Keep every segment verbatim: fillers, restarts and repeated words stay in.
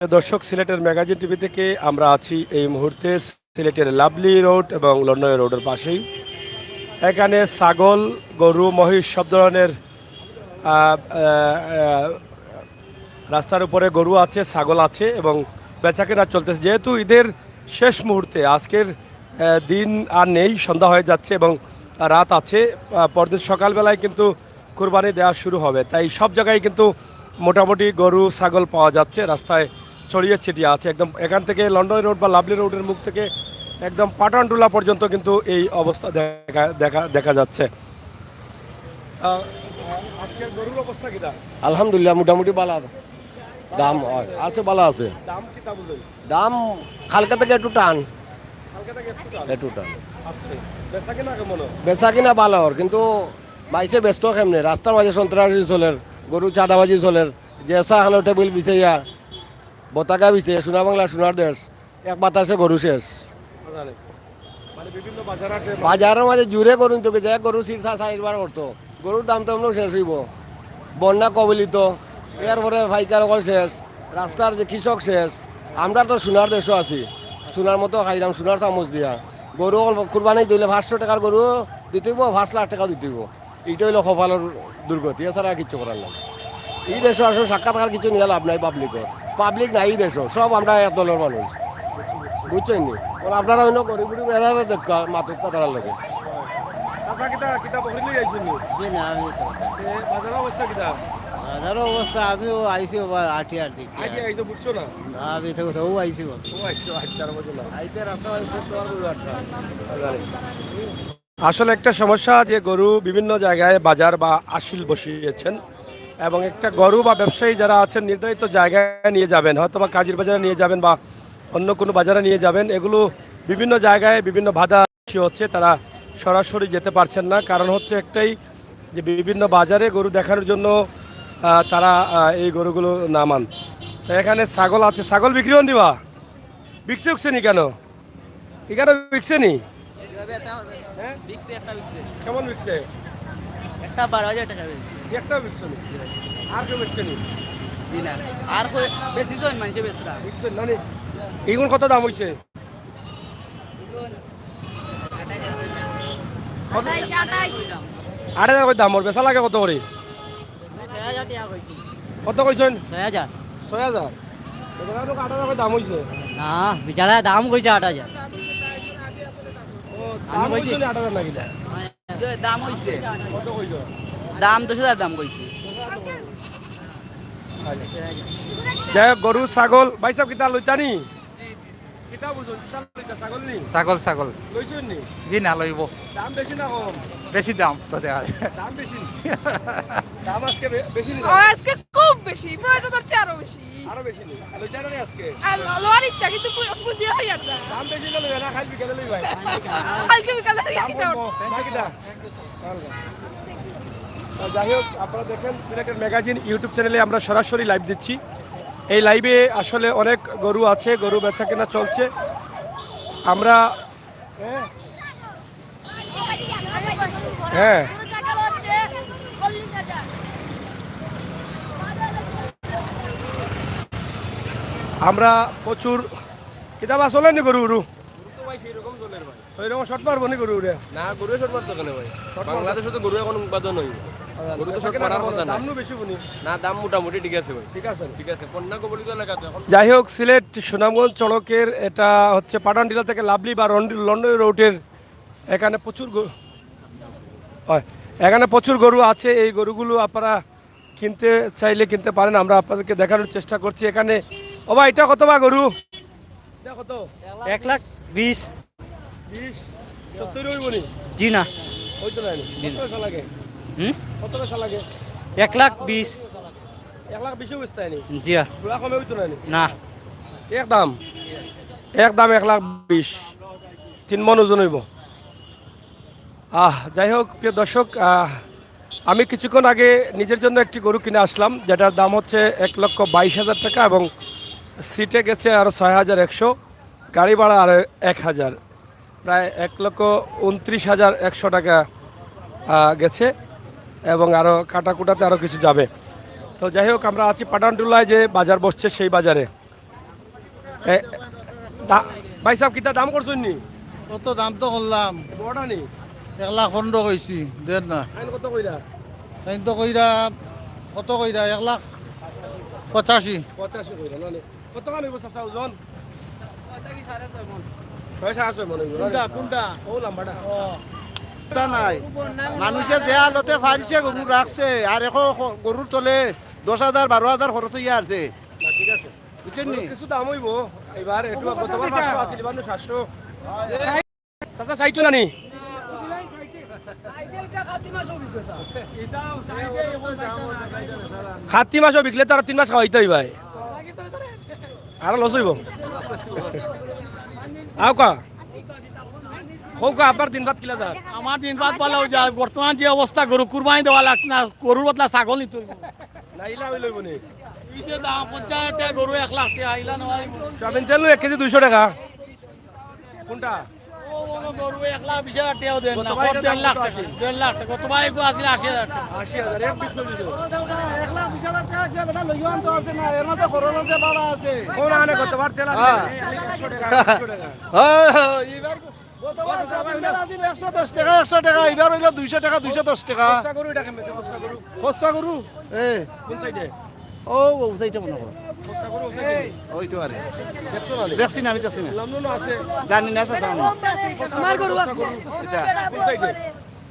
দর্শক, সিলেটের magazine TV থেকে আমরা আছি এই মুহূর্তে সিলেটের লাভলি রোড এবং লন্ডন রোডের পাশেই। এখানে ছাগল, গরু, মহিষ সব ধরনের আহ, আহ, আহ, রাস্তার উপরে গরু আছে, ছাগল আছে এবং বেচাকেনা চলতেছে। যেহেতু ঈদের শেষ মুহূর্তে, আজকের আহ, দিন আর নেই, সন্ধ্যা হয়ে যাচ্ছে এবং রাত আছে। আহ, পরদিন সকালবেলায় কিন্তু কুরবানি দেওয়া শুরু হবে, তাই সব জায়গায় কিন্তু মোটামুটি গরু ছাগল পাওয়া যাচ্ছে রাস্তায়। ছড়িয়ে ছিটিয়ে আছে একদম। এখান থেকে লন্ডন রোড বা লাভলি রোডের মুখ থেকে একদম পাঠানটুলা পর্যন্ত কিন্তু এই অবস্থা দেখা দেখা দেখা যাচ্ছে। আহ, আজকের গরুর অবস্থা কিতা? আলহামদুলিল্লাহ, মোটামুটি ভালা। দাম হয়, আছে, ভালা আছে। দাম কিতা বুঝেন? দাম কালকে থেকে একটু টান। কালকে থেকে একটু টান। একটু টান। আজকে বেচা কিনা কেমন হয়? বেচা কিনা ভালা অর, কিন্তু মাইসে ব্যস্ত কেমনে? রাস্তার মাঝে সন্ত্রাসী চলের, গরু চাঁদাবাজি চলের, যে চা খানো টেবিল বিছাইয়া, বতাকা বিছে, সোনা বাংলা, সোনার দেশ, এক বাতাসে গরু শেষ। বাজারে? মানে বিভিন্ন বাজার হাটে? বাজারের মাঝে জুড়ে গরু নিতে গেছে, এক গরু সির চা চাইরবার করতো। গরুর দাম তো এমন শেষ হইব, বন্যা কবলিত, এরপরে পাইকার অকল শেষ, রাস্তার যে কৃষক শেষ। আমরা তো সোনার দেশও আছি, সোনার মতো খাইলাম, সোনার চামচ দিয়া। গরু অকল কুরবানি দিলে পাঁচশো টাকার গরু দিতে হইব, পাঁচ লাখ টাকা দিতে হইব। এইটা হইলো কপালের দুর্গতি, এছাড়া আর কিচ্ছু করার নাই। এই দেশে আসলে সাক্ষাৎকার কিছু নিয়ে লাভ নাই পাবলিকর। পাবলিক নাই এই দেশে, সব আমরা এক দলের মানুষ, বুঝছেন নি? কারণ আপনারা অন্য গরিব গরিব এরা দেখা মাতুক কথার লগে। চাচা, কিতা, কিতা বকরি লই আইছেন নি? জি না, আমি তো এ, বাজারের অবস্থা কিতা? বাজারের অবস্থা, আমিও আইছি বাবা, আটি আটি। আটি আইছো, বুঝছো না? না, আমি তো ও আইছি বাবা। ও আইছো, আচ্ছা, আর বুঝো না। আইতে রাস্তা আইছে, তোমার বুঝো আটটা। আসলে একটা সমস্যা যে গরু বিভিন্ন জায়গায় বাজার বা আসিল বসিয়েছেন, এবং একটা গরু বা ব্যবসায়ী যারা আছেন নির্ধারিত জায়গায় নিয়ে যাবেন, হয়তো বা কাজির বাজারে নিয়ে যাবেন বা অন্য কোনো বাজারে নিয়ে যাবেন, এগুলো বিভিন্ন জায়গায় বিভিন্ন বাধা সৃষ্টি হচ্ছে, তারা সরাসরি যেতে পারছেন না। কারণ হচ্ছে একটাই, যে বিভিন্ন বাজারে গরু দেখানোর জন্য আহ, তারা আহ, এই গরুগুলো নামান। তো এখানে ছাগল আছে, ছাগল বিক্রি হন দিবা? বিকছে উকছে নি কেন? এখানে বিকছে নি? হ্যাঁ? বিকছে, একটা বিকছে। কেমন বিকছে? একটা বারো হাজার টাকা বিকছে। একটা বিকছে নি? আর কেউ বিকছে নি? জি না। আর কই বেশি জন মানুষে বেচরা। বিকছে না নি? এইগুন কত দাম হইছে? কত? আঠাইশ, আঠাইশ। আট হাজার করে দাম ওর, বেচা লাগে কত করে? কত কইছেন? ছয় হাজার। ছয় হাজার? এটা তো আট হাজার করে দাম হইছে। না, বিচারা দাম কইছে আট হাজার। ও, দাম আমি কইছি। কইছে না আট হাজার নাকি না? যে দাম হইছে। কত কইছো? দাম দশ হাজার দাম কইছে। যাই হোক, গরু, ছাগল, ভাই সাহেব, কিতা লইতানি? কিতা বুঝুন, কিতা লইতা, ছাগল নি? ছাগল, ছাগল। লইছুন নি? জি না, লইব। দাম বেশি না কম? বেশি দাম তো দেখা যায়। দাম বেশি নি? দাম আজকে বে-, বেশি নি? ও, আজকে খুব বেশি, প্রয়োজনের চেয়ে আরো বেশি। আরো বেশি নি? লইতা না নি আজকে? আর ল-, লওয়ার ইচ্ছা, কিন্তু পু-, পুঁজি হয় আর না। দাম বেশি না লইবা না, খালি বিকালে লইবা। কালকে বিকালে দাম কিনতে কমবো, হবে। না কিতা? তো যাই হোক, আপনারা দেখেন সিলেটের ম্যাগাজিন YouTube চ্যানেলে আমরা সরাসরি লাইভ দিচ্ছি। এই লাইভে আসলে অনেক গরু আছে, গরু বেচা কেনা চলছে। আমরা, হ্যাঁ, হ্যাঁ, আমরা প্রচুর, কিতা বা চলেনি গরু গরু? গরু তো ভাই সেই রকম চলের ভাই। সেই রকম শর্ট মারবো নি গরু উড়ে? না, গরু শর্ট মারতো কেন ভাই? শর্ট মারতো। বাংলাদেশে তো গরু এখন উৎপাদন হয়। আচ্ছা, গরু তো বেচা শর্ট কেনা মারার কেমন? কথা দাম নাই। নু বেশি বুনি? না, দাম মোটামুটি ঠিক আছে ভাই। ঠিক আছে নি? ঠিক আছে, বন্যা কবলিত এলাকা তো এখন। যাই হোক, সিলেট সুনামগঞ্জ সড়কের এটা হচ্ছে পাঠানটিলা থেকে লাভলি বা রন্ডি-, লন্ডন রোডের এখানে প্রচুর গরু, হয়, এখানে প্রচুর গরু আছে। এই গরুগুলো আপনারা কিনতে চাইলে কিনতে পারেন, আমরা আপনাদেরকে দেখানোর চেষ্টা করছি। এখানে, ও ভাই, এটা কত বা গরু? এটা কত? এক লাখ বিশ। বিশ? সত্তর হইব নি? জি না। হইতো না নি? জি না। কত পয়সা লাগে? হুম? কত পয়সা লাগে? এক লাখ বিশ। এক লাখ বিশও বেচতে হয়নি? জি হ্যাঁ। পুরা কমে হইতো না নি? না। এক দাম? এক দাম এক লাখ বিশ। তিন মণ ওজন হইব। আহ, যাই হোক, প্রিয় দর্শক, আহ, আমি কিছুক্ষণ আগে নিজের জন্য একটি গরু কিনে আসলাম, যেটার দাম হচ্ছে এক লক্ষ বাইশ হাজার টাকা এবং সিটে গেছে আরও ছয় হাজার একশো, গাড়ি ভাড়া আরও এক হাজার, প্রায় এক লক্ষ ঊনত্রিশ হাজার একশো টাকা, আহ, গেছে এবং আরও কাটাকুটাতে আরও কিছু যাবে। তো যাই হোক, আমরা আছি পাঠানটুলায়, যে বাজার বসছে সেই বাজারে। এ, দা-, ভাই সাহেব, কিতা দাম করছইন নি? কত দাম তো করলাম। বড়টা নি? এক লাখ পনেরো কইছি, দেন না। আইন কত কইরা? আইন তো কইরা, কত কইরা? এক লাখ পঁচাশি। পঁচাশি কইরা, না নি? কত খান অইবো চাচা ওজন? ছয় সাড়ে ছয় মন অইবো, না নি? কোনটা, কোনটা? ও লাম্বাটা। ও। তা নাই। মানুষে যে হালতে ফালছে গরু রাখছে, আর এখন খ-, গরুর তলে দশ হাজার, বারো হাজার খরচ অইয়া আছে। না, ঠিক আছে। বুঝছেন নি? গরু কিছু দাম অইবো। এবার একটু গতবার পাঁচশো আছিল, এবার নু সাতশো। চাচা, ষাইট না নি? খাতি মাসও বিকলে তো আরো তিন মাস খাওয়াইতে অইবো ভাই। আরো লস অইবো। আও কা? কও কা, আপনার দিন ভাত কিলা যার? আমার দিন ভাত ভালা অই যার। বর্তমান যে অবস্থা, গরু কুরবানি দেওয়া লাগতো না, গরুর বদলা ছাগল নিতে অইবো। না, ইলা অইলে অইবো নি? এই যে দাম পঞ্চাশ হাজার টাকা গরু, এক লাখ টাকা, ইলা নেওয়া অইবো। সয়াবিন তেল নু এক কেজি দুইশো টাকা। কোনটা? ও, ও, গরু এক লাখ বিশ হাজার টাকাও দেন না, গতবার কত এটা দেড় লাখ দাম টাকা, আছে? দেড় লাখ টাকা। গতবার এগু আছিল আশি হাজার টাকা। আশি হাজার, এক বিশ করে দিছে। এক লাখ বিশ হাজার টাকা কি বেটা লইয়া আনতে পারছে না, এর মধ্যে খরচ আছে, ভাড়া আছে। কোন আনে গতবার তেল আছে? হ্যাঁ। এক লিটার একশো টাকা, একশো টাকা। হ্যাঁ, হ্যাঁ, এবার গতবার তেল আছিল একশো দশ টাকা, একশো টাকা, এবার অইলো দুইশো টাকা, দুইশো দশ টাকা। খরচা গরু এটা কেমনে? খরচা গরু? খরচা গরু? এ। কোন সাইডে? ও, ও সাইডে মনে হয়। খরচা গরু ওই সাইডে? ওই তো আরে। দেখছো না? দেখছি না, আমি দেখছি না। লামনো না আছে? জানি না, চাচা, আমি। আমার গরু আছে। এটা। কোন সাইডে?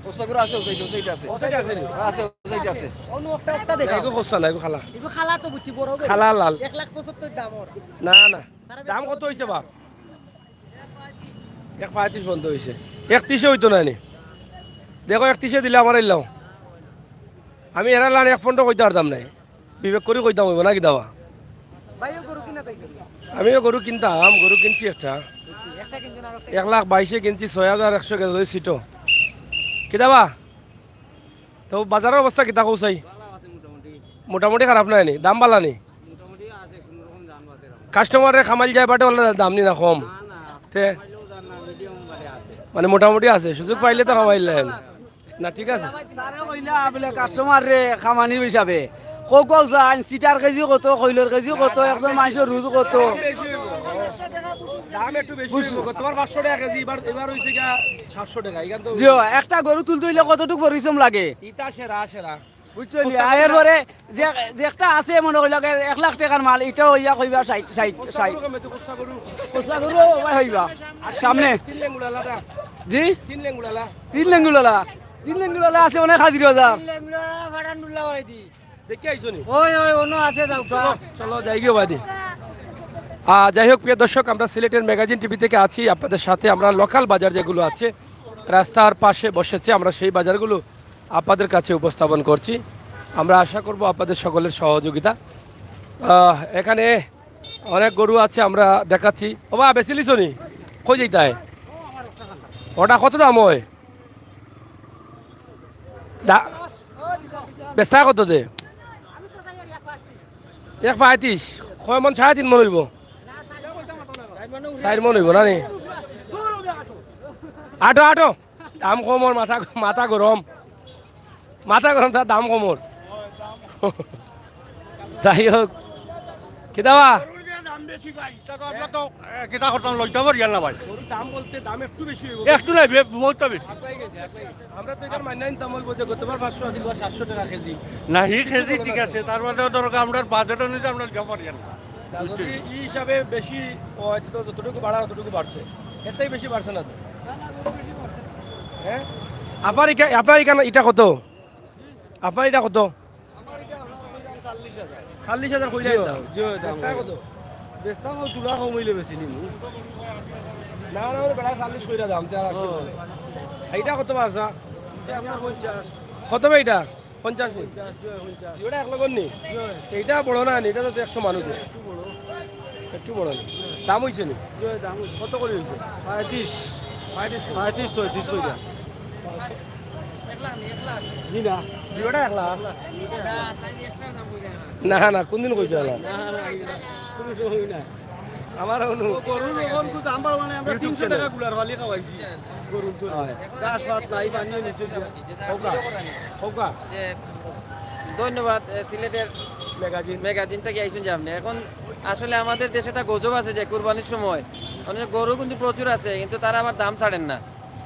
খরচা গরু আছে, ওই সাইডে, ওই সাইডে আছে। ওই সাইডে আছে নি? আছে, ওই সাইডে আছে। অন্য একটা, একটা দেখো। এগু খরচা না, এগু খালা। এগু খালা তো বুঝছি, বড় গরু। খালা লাল। এক লাখ পঁচাত্তর দাম ওর। না, না। দাম কত অইছে বা? এক পঁয়ত্রিশ বন্ধ অইছে। একত্রিশে অইতো না নি? দেখো, একত্রিশে দিলে আমার আইলাম। আমি এরা লান এক পনেরো কইতে পারতাম না। বিবেক করি কইতাম অইবো নাকি দাওয়া? ভাইও গরু কিনা তাই জন্য। আমিও গরু কিনতাম, গরু কিনছি একটা। বুঝছি, একটা কিনছেন আর একটা। এক লাখ বাইশে কিনছি, ছয় হাজার একশো গেছে ওই সিটো। কিতা বা? তো বাজারর অবস্থা কিতা কও চাই? ভালা আছে মোটামুটি। মোটামুটি খারাপ নায় নি? দাম ভালা নি? মোটামুটি আছে, কোনো রকম দাম আছে এরকম। কাস্টমাররে খামাইল যায় বাটে, ওলা দাম নি না কম? না, না, তে? খামাইলেও দাম না, মিডিয়াম বাটে আছে। মানে মোটামুটি আছে, সুযোগ পাইলে তো খামাইল যায়। না, ঠিক আছে। স্যারে কইলা বুলে কাস্টমাররে খামানির হিসাবে। কও কও চাইন, সিটার কেজি কত, খইলর কেজি কত, একজন মানষর রুজ কত। দাম একটু বেশি অইবো। গতবার পাঁচশো টাকা কেজি, এবার, এবার অইছে গিয়া সাতশো টাকা। এখান তো জিও, একটা গরু তুলতে অইলে কতটুক পরিশ্রম লাগে? ইটা সেরা, সেরা। বুঝছো নি? খরচা আয়ের কত? পরে যে, যে একটা আছে মনে কইলা এক লাখ টাকার মাল, ইটা অইয়া কইবা ষাইট, ষাইট, খরচা ষাইট। গরু কমে তো, খরচা গরু। খরচা গরু ভাই অইবা। আর সামনে। তিন লেঙ্গুড়ালাটা। জি? তিন লেঙ্গুড়ালা। তিন লেঙ্গুড়ালা। তিন লেঙ্গুড়ালা আছে অনেক হাজির বাজার। তিন লেঙ্গুড়ালা ফাটান উল্লা ভাই দি। দেখি আইছো নি? ওই, ওই, অন্য আছে, যাও, চলো, চলো, যাই গিয়ে বাদি। আহ, যাই হোক, প্রিয় দর্শক, আমরা সিলেটের ম্যাগাজিন টিভি থেকে আছি আপনাদের সাথে। আমরা লোকাল বাজার যেগুলো আছে, রাস্তার পাশে বসেছে, আমরা সেই বাজারগুলো আপনাদের কাছে উপস্থাপন করছি। আমরা আশা করব আপনাদের সকলের সহযোগিতা। আহ, এখানে অনেক গরু আছে, আমরা দেখাচ্ছি। ও বা, বেচিলিছো নি? কই যাইতায়? ওটা কত দাম হয়? দা-, বেচা কত দে? এক পঁয়ত্রিশ। কয় মন? সাড়ে তিন মন অইবো। চাইর মন অইবো না নি? আটো, আটো। দাম কম ওর, মাথা, মাথা গরম। মাথা গরম, তার দাম কম ওর। যাই হোক, কিতা বা? গরুর যে দাম বেশি ভাই, তা তো আমরা তো, এ, কিতা করতাম, লইতাম পারি না ভাই। গরুর দাম বলতে দাম একটু বেশি অইবো। একটু নাই, বে-, বহুতটা বেশি। আগুয়াই গেছে, আগুয়াই গেছে। আমরা তো এখানে মাইনা নিতাম অইবো যে গতবার পাঁচশো আছিল, এবার সাতশো টাকা কেজি। না, হি কেজি ঠিক আছে, তার মানে ধরো আমরার বাজেট অনুযায়ী আমরা দিতাম পারি না। তা যদি ই হিসাবে বেশি হয়, তো যতটুকু বাড়া, ততটুকু বাড়ছে, এর থেকে বেশি বাড়ছে না তো। হ্যাঁ? আপনার এখা-, আপনার এখানে ইটা কত? আপনার ইটা কত? আমার ইটা আপনার কইলাম চল্লিশ হাজার। চল্লিশ হাজার কইলা জি, দাম। জি, দাম বেচতা কই? কত? বেচতাম ওই তুলা কম অইলে বেশি নিমু। না, না, ওই বেটা চল্লিশ কইরা দাম, তে আর আসে ও। বলে। এইটা কত বাজা? এটা আপনার পঞ্চাশ। কত ভাই এটা? পঞ্চাশ নি? পঞ্চাশ, জি, পঞ্চাশ। এটা এক লগর নি? জি। এইটা বড় না নি? এটা তো একশো মানুষ। একটু বড়। একটু বড় নি? দাম অইছে নি? জি, দাম অইছে। কত করি অইছে? পঁয়ত্রিশ। পঁয়ত্রিশ করি। পঁয়ত্রিশ, ছয়ত্রিশ করি দাম। জি না। দুইটা এক লাখ? না, না, কোনদিন কইছে না? না, না, কোনো সময় না। আমার অনু- ও গরুর ওখান কো দাম বাড়া মানে আমরা YouTube তিনশো টাকা channel। গুলার ফালি খাওয়াইছি। গরুর তো হয়। ঘাস ভাত নাই, পানিও নিচে দিয়া। খোকা, খোকা। যে ধন্যবাদ, এ, সিলেটের ম্যাগাজিন। ম্যাগাজিন থেকে আইসুন যে আপনি। এখন আসলে আমাদের দেশে একটা গজব আছে যে কুরবানির সময় অনেক গরু কিন্তু প্রচুর আছে, কিন্তু তারা আবার দাম ছাড়েন না।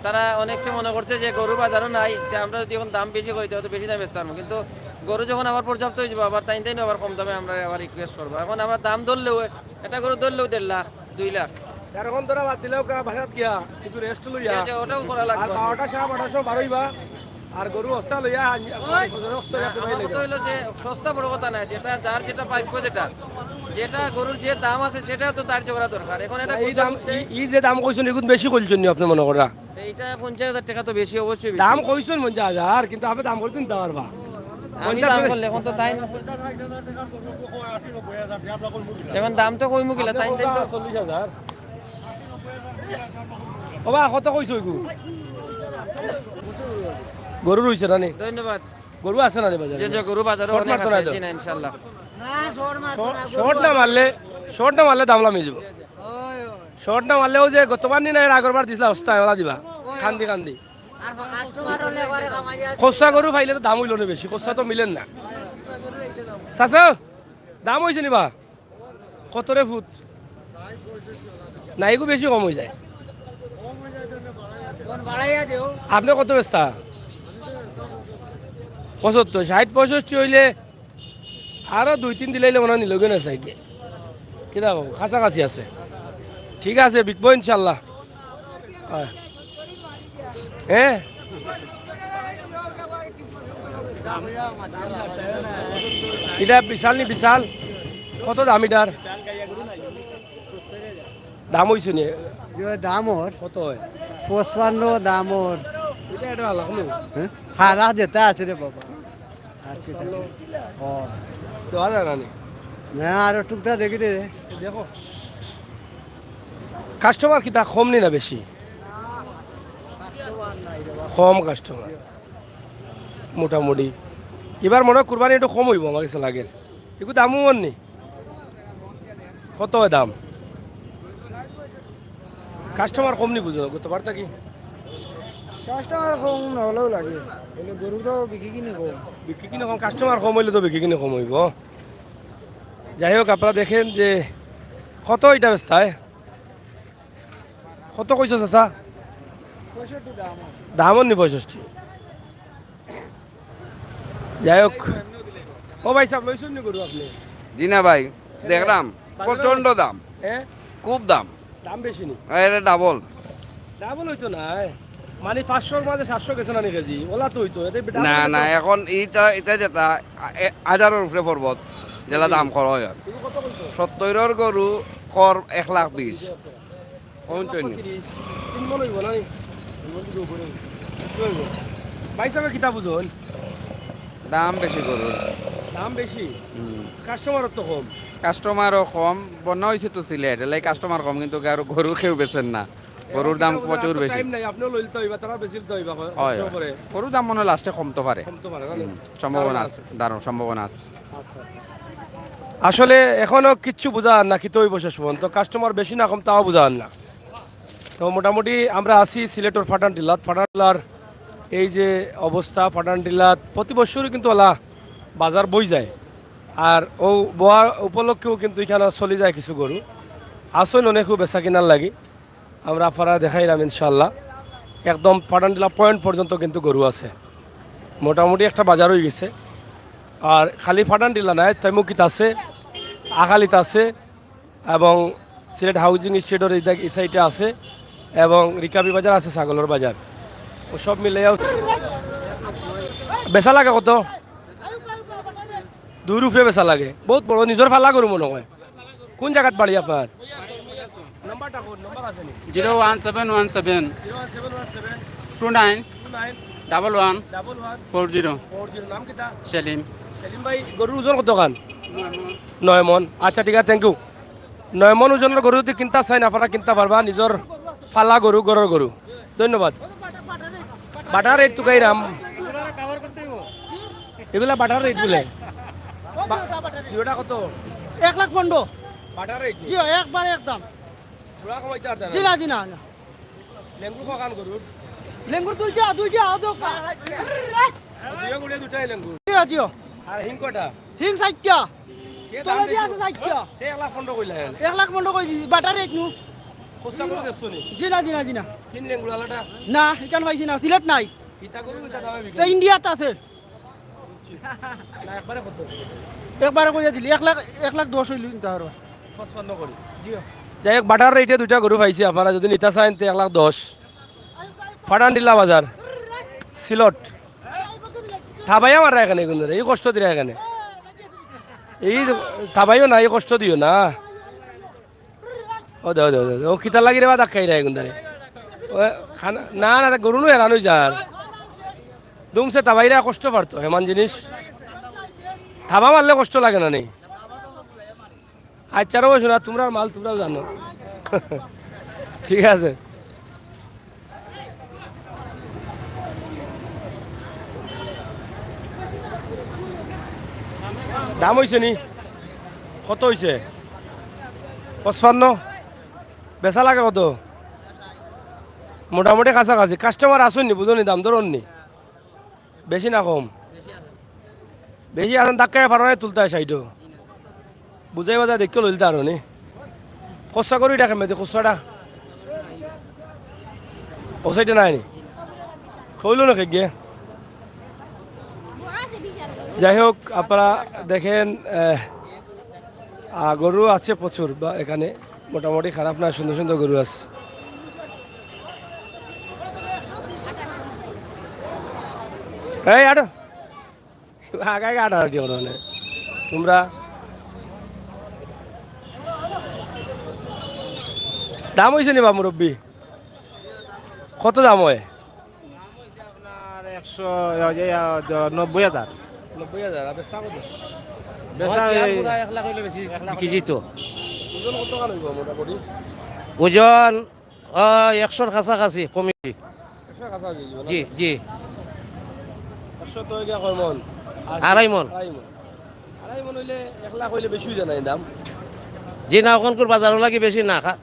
তারা অনেক সময় মনে করছে যে গরু বাজারও নাই, যে আমরা যদি এখন দাম বেশি করি, তাহলে তো বেশি দামে বেচতে পারবো। কিন্তু গরু যখন আবার পর্যাপ্ত হয়ে যাবো, আবার তাইন তাইন আবার কম দামে আমরা আবার রিকোয়েস্ট করবো। এখন আবার দাম ধরলেও, একটা গরু ধরলেও দেড় লাখ, দুই লাখ। আর এখন ধরা বাদ দিলেও কা-, বাসাত গিয়া কিছু রেস্ট লইয়া যে, যে, ওটাও করা লাগবে। আর বারোটা, সাড়ে বারোটার সময় বারোইবা, আর গরু হস্তা লইয়া আন-, ওই! হস্তা লইয়া আমার কথা হইলো যে সস্তা বড় কথা নাই, যেটা যার যেটা প্রাপ্য, যেটা, যেটা গরুর যে দাম আছে, সেটা তো তার জোগাড় দরকার। এখন এটা এই দাম, এই, এই যে দাম কইছেন, এগুন বেশি কইছেন নি আপনি মনে করা? এইটা পঞ্চাশ হাজার টাকা তো বেশি, অবশ্যই বেশি। দাম কইছেন পঞ্চাশ হাজার, কিন্তু আপনি দাম করতে নিতে পারবা। আমি দাম করলে এখন তো তাই না। এখন দাম তো কইমু কিলা, তাই তাই তো। চল্লিশ হাজার। ও বা, কত কইছো ওইগু? গরু রইছে না নি? ধন্যবাদ। গরু আছে না নি বাজারে? যে, যে, গরু বাজারে শর্ট অনেক মারতো আছে। না তো? জি না, ইনশাল্লাহ। না, শর্ট মারতো না, গরু শর্ট না মারলে, শর্ট না মারলে দাম লামি যাব। ওই, ওই। শর্ট না মারলেও যে গতবার নি না, এর আগের বার দিছিলা, হস্তা, ওলা দিবা। ওই, ওই। কান্দি, কান্দি। আর কাস্টমার হলে এবারে কামাই আছে। খোসা গরু পাইলে তো দাম হইল না বেশি, খোসা তো মিলেন না। চাচা, দাম হইছে নি বা? কত রে ফুট? না, এগু বেশি কম হয়ে যায়। আপনি কত বেচতা? পঁচাত্তর, ষাট, পঁয়ষট্টি হইলে আরো দুই তিন দিলাইলে মনে হয় নিলগে না চাইকে। কিতা কও? কাছাকাছি আছে। ঠিক আছে, বিকবো ইনশাল্লাহ। হ্যাঁ। হ্যাঁ? এটা বিশাল নি, বিশাল? কত দাম এটার? দাম হইছে নি? যে দাম ওর কত হয়? পঁচপান্ন দাম ওর। এটা একটা আলাদা কোনো? হ্যাঁ? হালা যেটা আছে রে বাবা। আর কি থাকে? ও। তো আর জানা নেই। না, আরো টুকটা দেখি দে। দেখো। কাস্টমার কিতা কম নি না বেশি? কম কাস্টমার। মোটামুটি। এবার মনে হয় কুরবানি একটু কম হইব আমার কাছে লাগে। একটু দামও আর নি। কত হয় দাম? কাস্টমার কম নি বুঝো, গতবার থাকি? কাস্টমার কম না হলেও লাগে। এনে গরু তো বিক্রি কিনে কম। বিক্রি কিনে কম, কাস্টমার কম হইলে তো বিক্রি কিনে কম হইব। যাই হোক, আপনারা দেখেন যে কত এটা বেচতায়? কত কইছো চাচা? পঁয়ষট্টি দাম আছে। দাম নি পঁয়ষট্টি। যাই হোক, ও ভাই সাহেব, লইছেন নি গরু আপনি? জি না ভাই, দেখলাম বাজারে প্রচণ্ড দাম। হ্যাঁ? খুব দাম। দাম বেশি নি? এটা ডাবল। ডাবল হইতো না, মানে পাঁচশোর মাঝে সাতশো গেছে না নি কেজি? ওলা তো হইতো, এটা ডাবল না, হইতো না, না। এখন এইটা, এটা যেটা, এ, হাজারের উপরে পর্বত, যেটা দাম করা হয় আর। তুমি কত কইছো? সত্তরর গরু কর এক লাখ বিশ। কোন চৈনি? তিন মন হইব না নি? তিন মন হইব। ভাই সাহেব, কিতা বুঝুন? দাম বেশি গরুর। দাম বেশি? হুম। কাস্টমারও তো কম। কাস্টমারও কম, বন্যা হইছে তো সিলেট, এলাই কাস্টমার কম, কিন্তু আর গরু কেউ বেচেন না। গরুর দাম প্রচুর বেশি। টাইম নাই, আপনিও লইতে হইবা, তারা বেশি দিতে হইবা, হয়, হয়। গরুর দাম মনে হয় লাস্টে কমতে পারে। কমতে পারে, না? হুম, সম্ভাবনা আছে, দারুণ সম্ভাবনা আছে। আচ্ছা, আচ্ছা। আসলে এখনো কিচ্ছু বুঝা আর না, কিতা হইব শেষ পর্যন্ত। কাস্টমার বেশি না কম তাও বুঝা আর না। তো মোটামুটি আমরা আছি সিলেটর পাঠানটিল্লাত। পাঠানটিল্লার এই যে অবস্থা, পাঠানটিল্লাত প্রতি বছরই কিন্তু ওলা বাজার বই যায়। আর ও বওয়ার উপলক্ষেও কিন্তু এখানে চলি যায় কিছু গরু। আসইন অনেক বেচা কিনার লাগি। আমরা আপনারা দেখাইলাম ইনশাল্লাহ। একদম পাঠানটিল্লা পয়েন্ট পর্যন্ত কিন্তু গরু আছে। মোটামুটি একটা বাজার হয়ে গেছে। আর খালি পাঠানটিল্লা নাই, তৈমুখিত আছে, আখালিত আছে, এবং সিলেট হাউজিং স্ট্রিটর এই দেখ-, এই সাইডে আছে, এবং রিকাবি বাজার আছে, ছাগলর বাজার। ও সব মিলাইয়া বেচা লাগে কত? দুইর উপরে বেচা লাগে। বহুত বড় নিজর ফালা গরু মনে হয়। কোন জাগাত বাড়ি আপনার? নাম্বারটা কোন? নাম্বার আছে নি? Zero one seven one seven zero one seven one seven two nine two nine double one double one four zero. Four zero. নাম কিতা? সেলিম। সেলিম ভাই, গরুর ওজন কত খান? নয় মন। আচ্ছা, ঠিক আছে, থ্যাংক ইউ। নয় মন ওজনর গরু যদি কিনতা চাইন, আপনারা কিনতা পারবা, নিজর ফালা গরু, ঘরর গরু। ধন্যবাদ। বাটার রেট তুকাইরাম। এগুলা বাটার রেট বলে। বা-, দুইটা কত? এক লাখ পনেরো। Butter rate? জি, একবারে একদম। বুড়া কমাইতে পারতা না? জি না, জি না, না। লেঙ্গুর কখান গরুর? লেঙ্গুর দুইটা, দুইটা, আদৌ কা-, দুইও গুড়ে দুটাই লেঙ্গুর। জি, জি। আর হিং কটা? হিং চাইরটা। কে দাম তলেদি বেশি? আছে ষাইটটা। তে এক লাখ পনেরো কইলা কেনে? এক লাখ পনেরো কই দিছি, বাটার রেট নু। খরচা করে দেখছো নি? জি না, জি না, জি না। তিন লেঙ্গুড়ালাটা? না, ইখান পাইছি না, সিলেট নাই। ইতা গরু ইতা দামে বিকে? তে ইন্ডিয়াত আছে। না, একবারে কত? একবারে কইয়া দিলি, এক লাখ, এক লাখ দশ অইলে নিতা পারবা। পঁচপান্ন করি। জি। যাই হোক, বাটার রেটে দুইটা গরু পাইছি, আপনারা যদি নিতা চাইন, তে এক লাখ দশ। পাঠানটিলা বাজার, সিলট। থাবাইয়া মারা কেনে এগুন ধরে, এই কষ্ট দিরা কেনে। এই থাবাইও না, এই কষ্ট দিও না। ও দে, ও দে, ও দে, ও কিতা লাগি রে বা ধাক্কাই রে এগুন ধরে। ও খানা, না, না, গরু নু হেরান অই যার। দুমছে থাবাইরা কষ্ট পারতো, এমন জিনিস। থাবা মারলে কষ্ট লাগে না নি? আচ্ছা, রবো শোনা, তোমরার মাল তোমরাও জানো। ঠিক আছে। দাম অইছে নি? কত অইছে? পঁচপান্ন। বেচা লাগে কত? মোটামুটি কাছাকাছি। কাস্টমার আছইন নি, বুঝো নি, দাম ধরইন নি? বেশি না কম? বেশি আছইন, ধাক্কায় পারো না তুলতা ষাইটো। বুঝাই বাজাই দেখিও লইলতা আরো নি। খরচা করি এটা কেমনে, খরচাটা? ও সাইডে নাই নি? কইলো না কে গিয়ে? যাই হোক, আপনারা দেখেন, আহ, আহ, গরু আছে প্রচুর বা এখানে। মোটামুটি খারাপ না, সুন্দর সুন্দর গরু আছে। এই আটো, আগে আগে আটাআটি করো মানে তোমরা। দাম অইছে নি বা মুরব্বি? কত দাম অয়? আপনার একশো, এই যে, আহ, নব্বই হাজার। নব্বই হাজার, আর বেচা কত? বেচা আমার বিয়ার এই পুরা এক লাখ অইলে বেশি এক লাখ বিকি অইলে। যেত। ওজন কত খান অইব মোটামুটি? ওজন, আহ, একশোর কাছাকাছি কমিটি। একশোর কাছাকাছি অইব না? জি, জি। একশো তো অইলে কয় মন? আর আড়াই মন। আড়াই মন। আড়াই মন অইলে এক লাখ অইলে বেশি অই যায় না এই দাম? জি না, অখনকুর বাজারও লাগি বেশি না। খা-,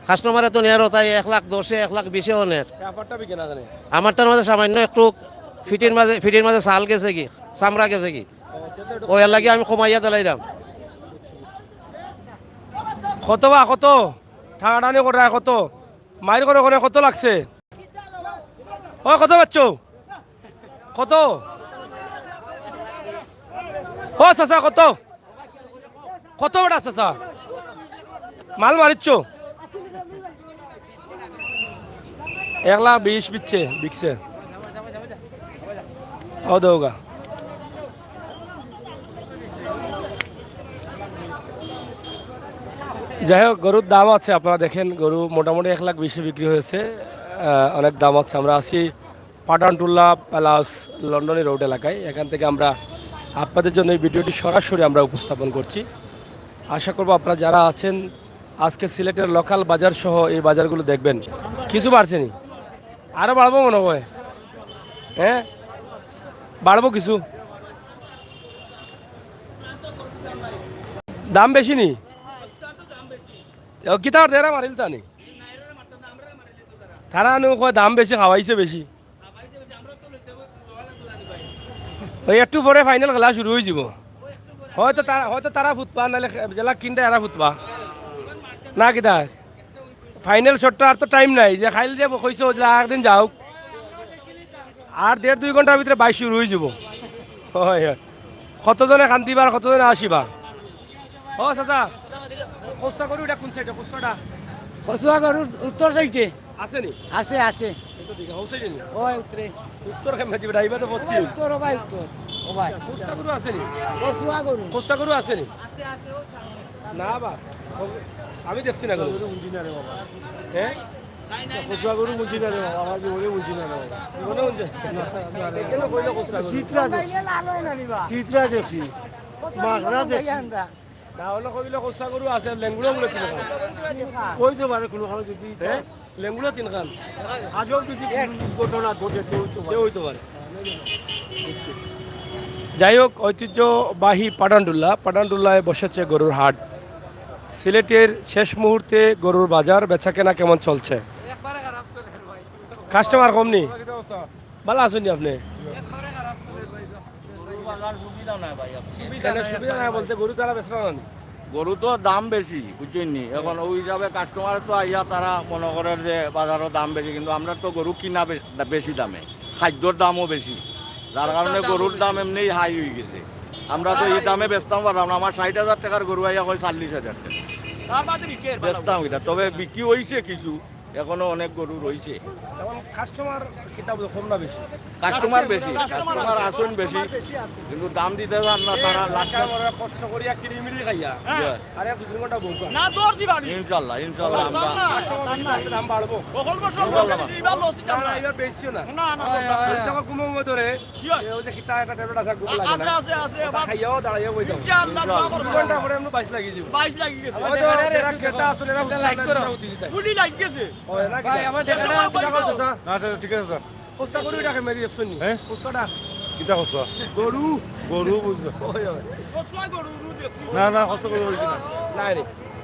কাস্টমারে তো নেয়ার তাই এক লাখ দশে, এক লাখ বিশে অনের। এ, আমারটা বিকে না কেনে? আমারটার মাঝে সামান্য একটু ফিটির মাঝে, ফিটির মাঝে ছাল গেছে কি, চামড়া গেছে কি, ও, সেটা একটু ওই লাগি আমি কমাইয়া দিলাইলাম। কত বা কত? টানাটানি করে কত? মাইর করে করে কত লাগছে? ও, কত পাচ্ছ? কত? ও চাচা, কত? কত ওটা চাচা? মাল মারিচ্ছ? এক লাখ বিশ বিকছে, বিকছে। ও দেওগা। যাই হোক, গরুর দাম আছে, আপনারা দেখেন, গরু মোটামুটি এক লাখ বিশে বিক্রি হয়েছে। আহ, অনেক দাম আছে। আমরা আছি পাঠানটুলা প্লাস লন্ডনি রোড এলাকায়। এখান থেকে আমরা আপনাদের জন্য এই ভিডিওটি সরাসরি আমরা উপস্থাপন করছি। আশা করব আপনারা যারা আছেন আজকে সিলেটের লোকাল বাজার সহ এই বাজারগুলো দেখবেন। কিছু বাড়ছে নি? আরো বাড়বো মনে হয়। হ্যাঁ, বাড়বো কিছু। দাম বেশি নি? ও, কিতা আর দেরা মারিল তা নি? তারা নু কয় দাম বেশি, খাওয়াইছে বেশি। ওই একটু পরে ফাইনাল খেলা শুরু হয়ে যাব। হয়তো তারা, হয়তো তারা ফুটবা, নাহলে খে-, জেলা কিনটা এরা ফুটবা। না কিতা? ফাইনাল শটটা আর তো টাইম নাই, যে খাইল যে কইছো যে একদিন যাও। আর দেড় দুই ঘন্টার ভিতরে বাইশ শুরু হয়ে যাব। হয়, হয়। কতজনে কান্দিবা আর কতজনে আসিবা? ও চাচা, খোসা গরু এটা কোন সাইডে? খোসাটা? খসুয়া গরুর উত্তর সাইডে। আছে নি? আছে, আছে। এটা দিকে, হো সাইডে নি? ওই উত্তরে। উত্তর কেমনে দিবে? ডাইবা তো পড়ছি। ওই উত্তর, ও ভাই, উত্তর। ও ভাই। খোসা গরু আছে নি? খসুয়া গরু। খোসা গরু আছে নি? না বা, আমি দেখছি না গরু। গরু বুঝি না রে বাবা। হ্যাঁ? খসুয়া গরু বুঝি না রে বাবা, আমার জীবনে বুঝি না রে বাবা। জীবনে বুঝে? না, না রে বাবা। কেন কইলে খোসা গরু? সিতরা দেখছি। সিতরা দেখছি। মাখরা দেখছি। না হলে কইলে খোসা গরু আছে, লেঙ্গুড়া মনে তিন খান। ওই তো পারে কোনো কারণে যদি হ্যাঁ? লেঙ্গুড়া তিন খান। আজও যদি কোনো ঘটনা ঘটে, কেউ তো পারে। কেউ হইতে পারে। যাই হোক, ঐতিহ্যবাহী পাঠানটুলা, পাঠানটুলায় বসেছে গরুর হাট। সিলেটের শেষ মুহূর্তে গরুর বাজার, বেচাকেনা কেমন চলছে? কাস্টমার কম নি? ভালা আছইন নি আপনে? বাজার সুবিধা নাই ভাই, আপনি। কেন সুবিধা নাই বলতে গরু তারা বেচরা না নি? গরু তো দাম বেশি, বুঝছইন নি? এখন ওই হিসাবে কাস্টমার তো আইয়া তারা মনে করে যে বাজারও দাম বেশি, কিন্তু আমরা তো গরু কিনা বে-, বেশি দামে, খাদ্যর দামও বেশি, যার কারণে গরুর দাম এমনিই হাই হয়ে গেছে। আমরা তো এই দামে বেচতাম পারলাম না। আমার ষাট হাজার টাকার গরু আইয়া কয় চল্লিশ হাজার টাকা। তার বাদে বিক্রি হয় ভালো। বেচতাম এটা, তবে বিক্রি হইছে কিছু, এখনো অনেক গরু রইছে। এখন কাস্টমার কিতা বুঝে, কম না বেশি? কাস্টমার বেশি, কাস্টমার আসন বেশি, কিন্তু দাম দিতে চান না তারা। লাখ লাখ ওরা কষ্ট করিয়া কিনে মিলি খাইয়া। হ্যাঁ। আরে দুই তিন ঘন্টা বউকা। না, দর দিবা নি। ইনশাল্লাহ, ইনশাল্লাহ আমরা দাম না। কাস্টমার বেশি থাকলে দাম বাড়বো। বকল বসল ইনশাল্লাহ। বসে, এবার লস দিতাম না, না। এবার বেশিও না। না, না, ওই, দরকার ওই, নাই। দেখো ঘুমো ঘুমো ধরে। কি হয়? এই ওই যে কিতা একটা ট্যাবলেট আছে, ঘুম লাগে না। আছে, আছে, ওটা আবার খাইয়াও দাঁড়াইয়া বই যাও। ইনশাল্লাহ, ইনশাল্লাহ। দোয়া করবো। দুই ঘন্টা পরে আমরা বাইশ লাগি যাবো। বাইশ লাগি গেছে। ওই যে এরা ক্রেতা আসলে এরা একটা লাইক করো। উঠি দিতে। গুলি লাগ গেছে। ওই না ভাই, কিতা? আমার দেখা না, দেখা করছে, স্যার। না, আচ্ছা, ঠিক আছে, স্যার। খোসা গরু এটা কেমনে দেখছো নি? হ্যাঁ? খোসাটা। কিতা খোসা? গরু। গরু বুঝলো। ওই, ওই। খোসা গরু, গরু দেখছি। না, না, খোসা গরু হইছে না। নাই রে।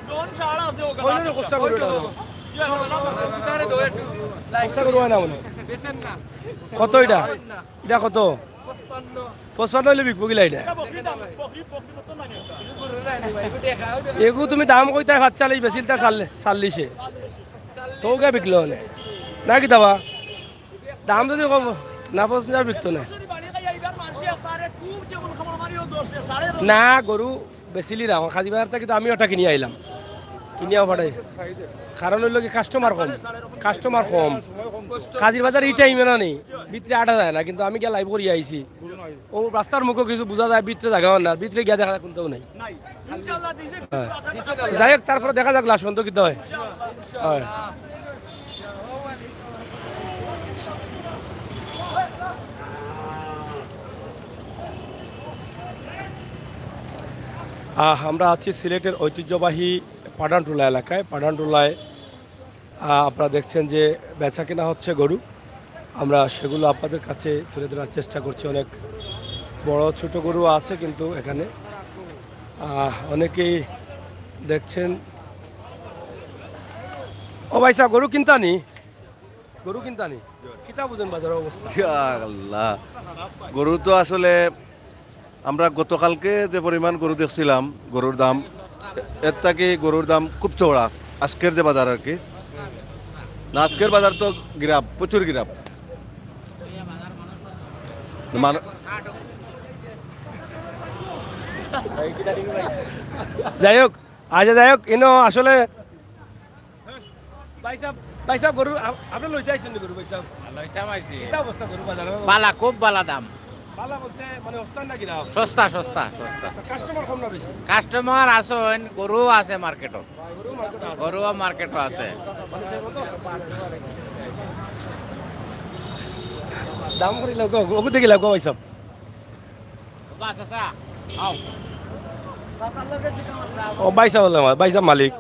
জন সারা আছে ওখানে। ওই জন্য খোসা গরু এটা। ইয়ে হবে না। খোসা গরু হয় না মনে হয়। বেচেন না। কত এটা? এটা কত? পঁচপান্ন। পঁচপান্ন হইলে বিকবো কিলা এটা? এটা বকরি দাম, বকরি, বকরি মতো লাগে এটা। এগু তুমি দাম কইতায় পাঁচচল্লিশ, বেচিলতা চাল্লি-, চাল্লিশে। তো ওকে বিকলো অনে। না কিতা বা? দাম যদি কম না, পঁচপান্ন বিকতো না। না, গরু বেচিলি রাখো, কাজী বাজার থাকি তো আমি ওটা কিনিয়া আইলাম, কিনিয়াও পাঠাই। কারণ হইলো কি, কাস্টমার কম, কাস্টমার কম। কাজীর বাজার এই টাইমে না নেই, ভিতরে আটা যায় না, কিন্তু আমি গিয়া লাইভ করিয়া আইছি। ও রাস্তার মুখো কিছু বুঝা যায়, ভিতরে জাগা না, ভিতরে গিয়া দেখা যায় কোনটাও নাই। হ্যাঁ। যাই হোক, তারপরে দেখা যাক লাস্ট পর্যন্ত কিতা হয়। হয়। আহ, আমরা আছি সিলেটের ঐতিহ্যবাহী পাঠানটুলা এলাকায়। পাঠানটুলায়, আহ, আপনারা দেখছেন যে বেচাকেনা হচ্ছে গরু, আমরা সেগুলো আপনাদের কাছে তুলে ধরার চেষ্টা করছি। অনেক বড় ছোট গরু আছে কিন্তু এখানে, আহ, অনেকেই দেখছেন। ও ভাই সাহেব, গরু কিনতা নি? গরু কিনতা নি? কিতা বুঝেন বাজারের অবস্থা? ইয়া আল্লাহ, গরু তো আসলে আমরা গতকালকে যে পরিমাণ গরু দেখছিলাম, গরুর দাম, এর থাকি গরুর দাম খুব চওড়া আজকের যে বাজার আর কি। না, আজকের বাজার তো গিরাপ, প্রচুর গিরাপ। মান- যাই হোক, আচ্ছা, যাই হোক, ইনো আসলে ভাই সাহেব, ভাই সাহেব, গরু আপ-, আপনি লইতে আইছেন নি গরু, ভাই সাহেব? লইতাম আইছি। কিতা অবস্থা গরু বাজারে? বালা, খুব বালা দাম। বালা বলতে মানে সস্তা না কিনা? সস্তা, সস্তা, সস্তা। কাস্টমার কম না বেশি? কাস্টমার আছইন, গরু আছে মার্কেটো। গরু মার্কেটো আছে। গরু মার্কেটো আছে। দাম করি লাগো, ওগু দেখি লাগো ভাই সাহেব। ও ভাই সাহেব, ভাই সাহেব মালিক।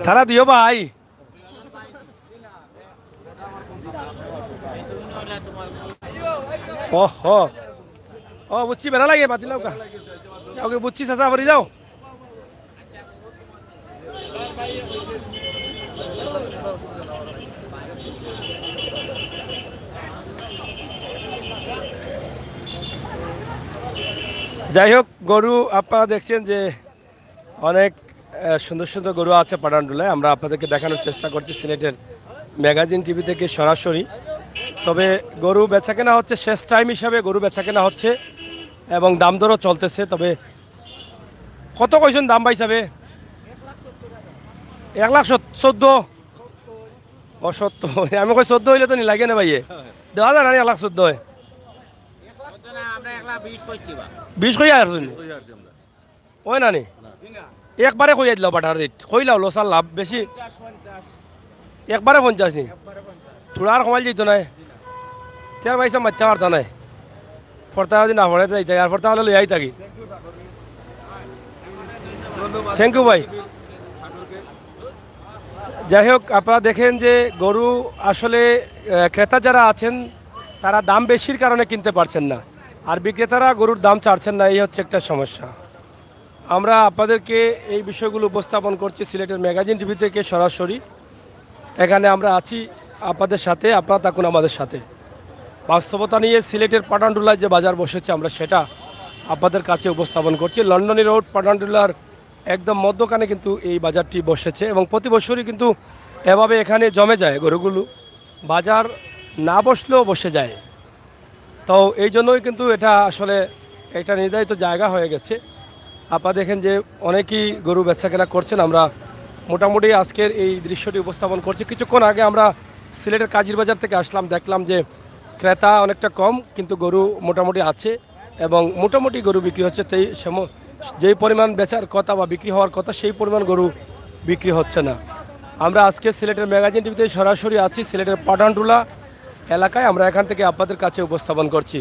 তারা দিও ভাই। ও হো। ও বুঝছি, বেড়া লাগে, বাতিল হোক। যাও গে, বুঝছি, চাচা, বাড়ি যাও। যাই হোক, গরু আপনারা দেখছেন যে অনেক, আহ, সুন্দর সুন্দর গরু আছে পাঠানটুলায়। আমরা আপনাদেরকে দেখানোর চেষ্টা করছি সিলেটের ম্যাগাজিন টিভি থেকে সরাসরি। তবে গরু বেচাকেনা হচ্ছে, শেষ টাইম হিসাবে গরু বেচাকেনা হচ্ছে এবং দাম দরও চলতেছে। তবে কত কইছেন দাম ভাই সাহেব? এক লাখ সত-, চোদ্দ? ও, সত্তর। আমি কই চোদ্দ হইলে তো নি লাগে না ভাইয়ে। দেওয়া যায় না নি এক লাখ চোদ্দ হয়? বিশ কই আর শুনি? ওই না নি? একবারে কইয়া দিলাও বাটার রেট। কইলাও লস আর লাভ বেশি। একবারে পঞ্চাশ নি? থোড়া আর কমাইল যাইতো নায়? তে আর ভাই সাহেব মারতে পারতা নায়। ফর্তা যদি না পড়ে যাইতে, আর ফর্তা হলে লইয়াই থাকি। থ্যাংক ইউ ভাই। যাই হোক, আপনারা দেখেন যে গরু আসলে, আহ, ক্রেতা যারা আছেন, তারা দাম বেশির কারণে কিনতে পারছেন না, আর বিক্রেতারা গরুর দাম ছাড়ছেন না, এই হচ্ছে একটা সমস্যা। আমরা আপনাদেরকে এই বিষয়গুলো উপস্থাপন করছি সিলেটের ম্যাগাজিন টিভি থেকে সরাসরি। এখানে আমরা আছি আপনাদের সাথে, আপনারা থাকুন আমাদের সাথে। বাস্তবতা নিয়ে সিলেটের পাঠানটুলায় যে বাজার বসেছে, আমরা সেটা আপনাদের কাছে উপস্থাপন করছি। লন্ডনী রোড পাঠানটুলার একদম মধ্যখানে কিন্তু এই বাজারটি বসেছে এবং প্রতি বছরই কিন্তু এভাবে এখানে জমে যায় গরুগুলো। বাজার না বসলেও বসে যায়। তো এই জন্যই কিন্তু এটা আসলে একটা নির্ধারিত জায়গা হয়ে গেছে। আপনারা দেখেন যে অনেকেই গরু বেচাকেনা করছেন। আমরা মোটামুটি আজকের এই দৃশ্যটি উপস্থাপন করছি। কিছুক্ষণ আগে আমরা সিলেটের কাজির বাজার থেকে আসলাম, দেখলাম যে ক্রেতা অনেকটা কম, কিন্তু গরু মোটামুটি আছে এবং মোটামুটি গরু বিক্রি হচ্ছে। তেই সেম-, যেই পরিমাণ বেচার কথা বা বিক্রি হওয়ার কথা, সেই পরিমাণ গরু বিক্রি হচ্ছে না। আমরা আজকে সিলেটের ম্যাগাজিন টিভিতে সরাসরি আছি সিলেটের পাঠানটুলা এলাকায়। আমরা এখান থেকে আপনাদের কাছে উপস্থাপন করছি।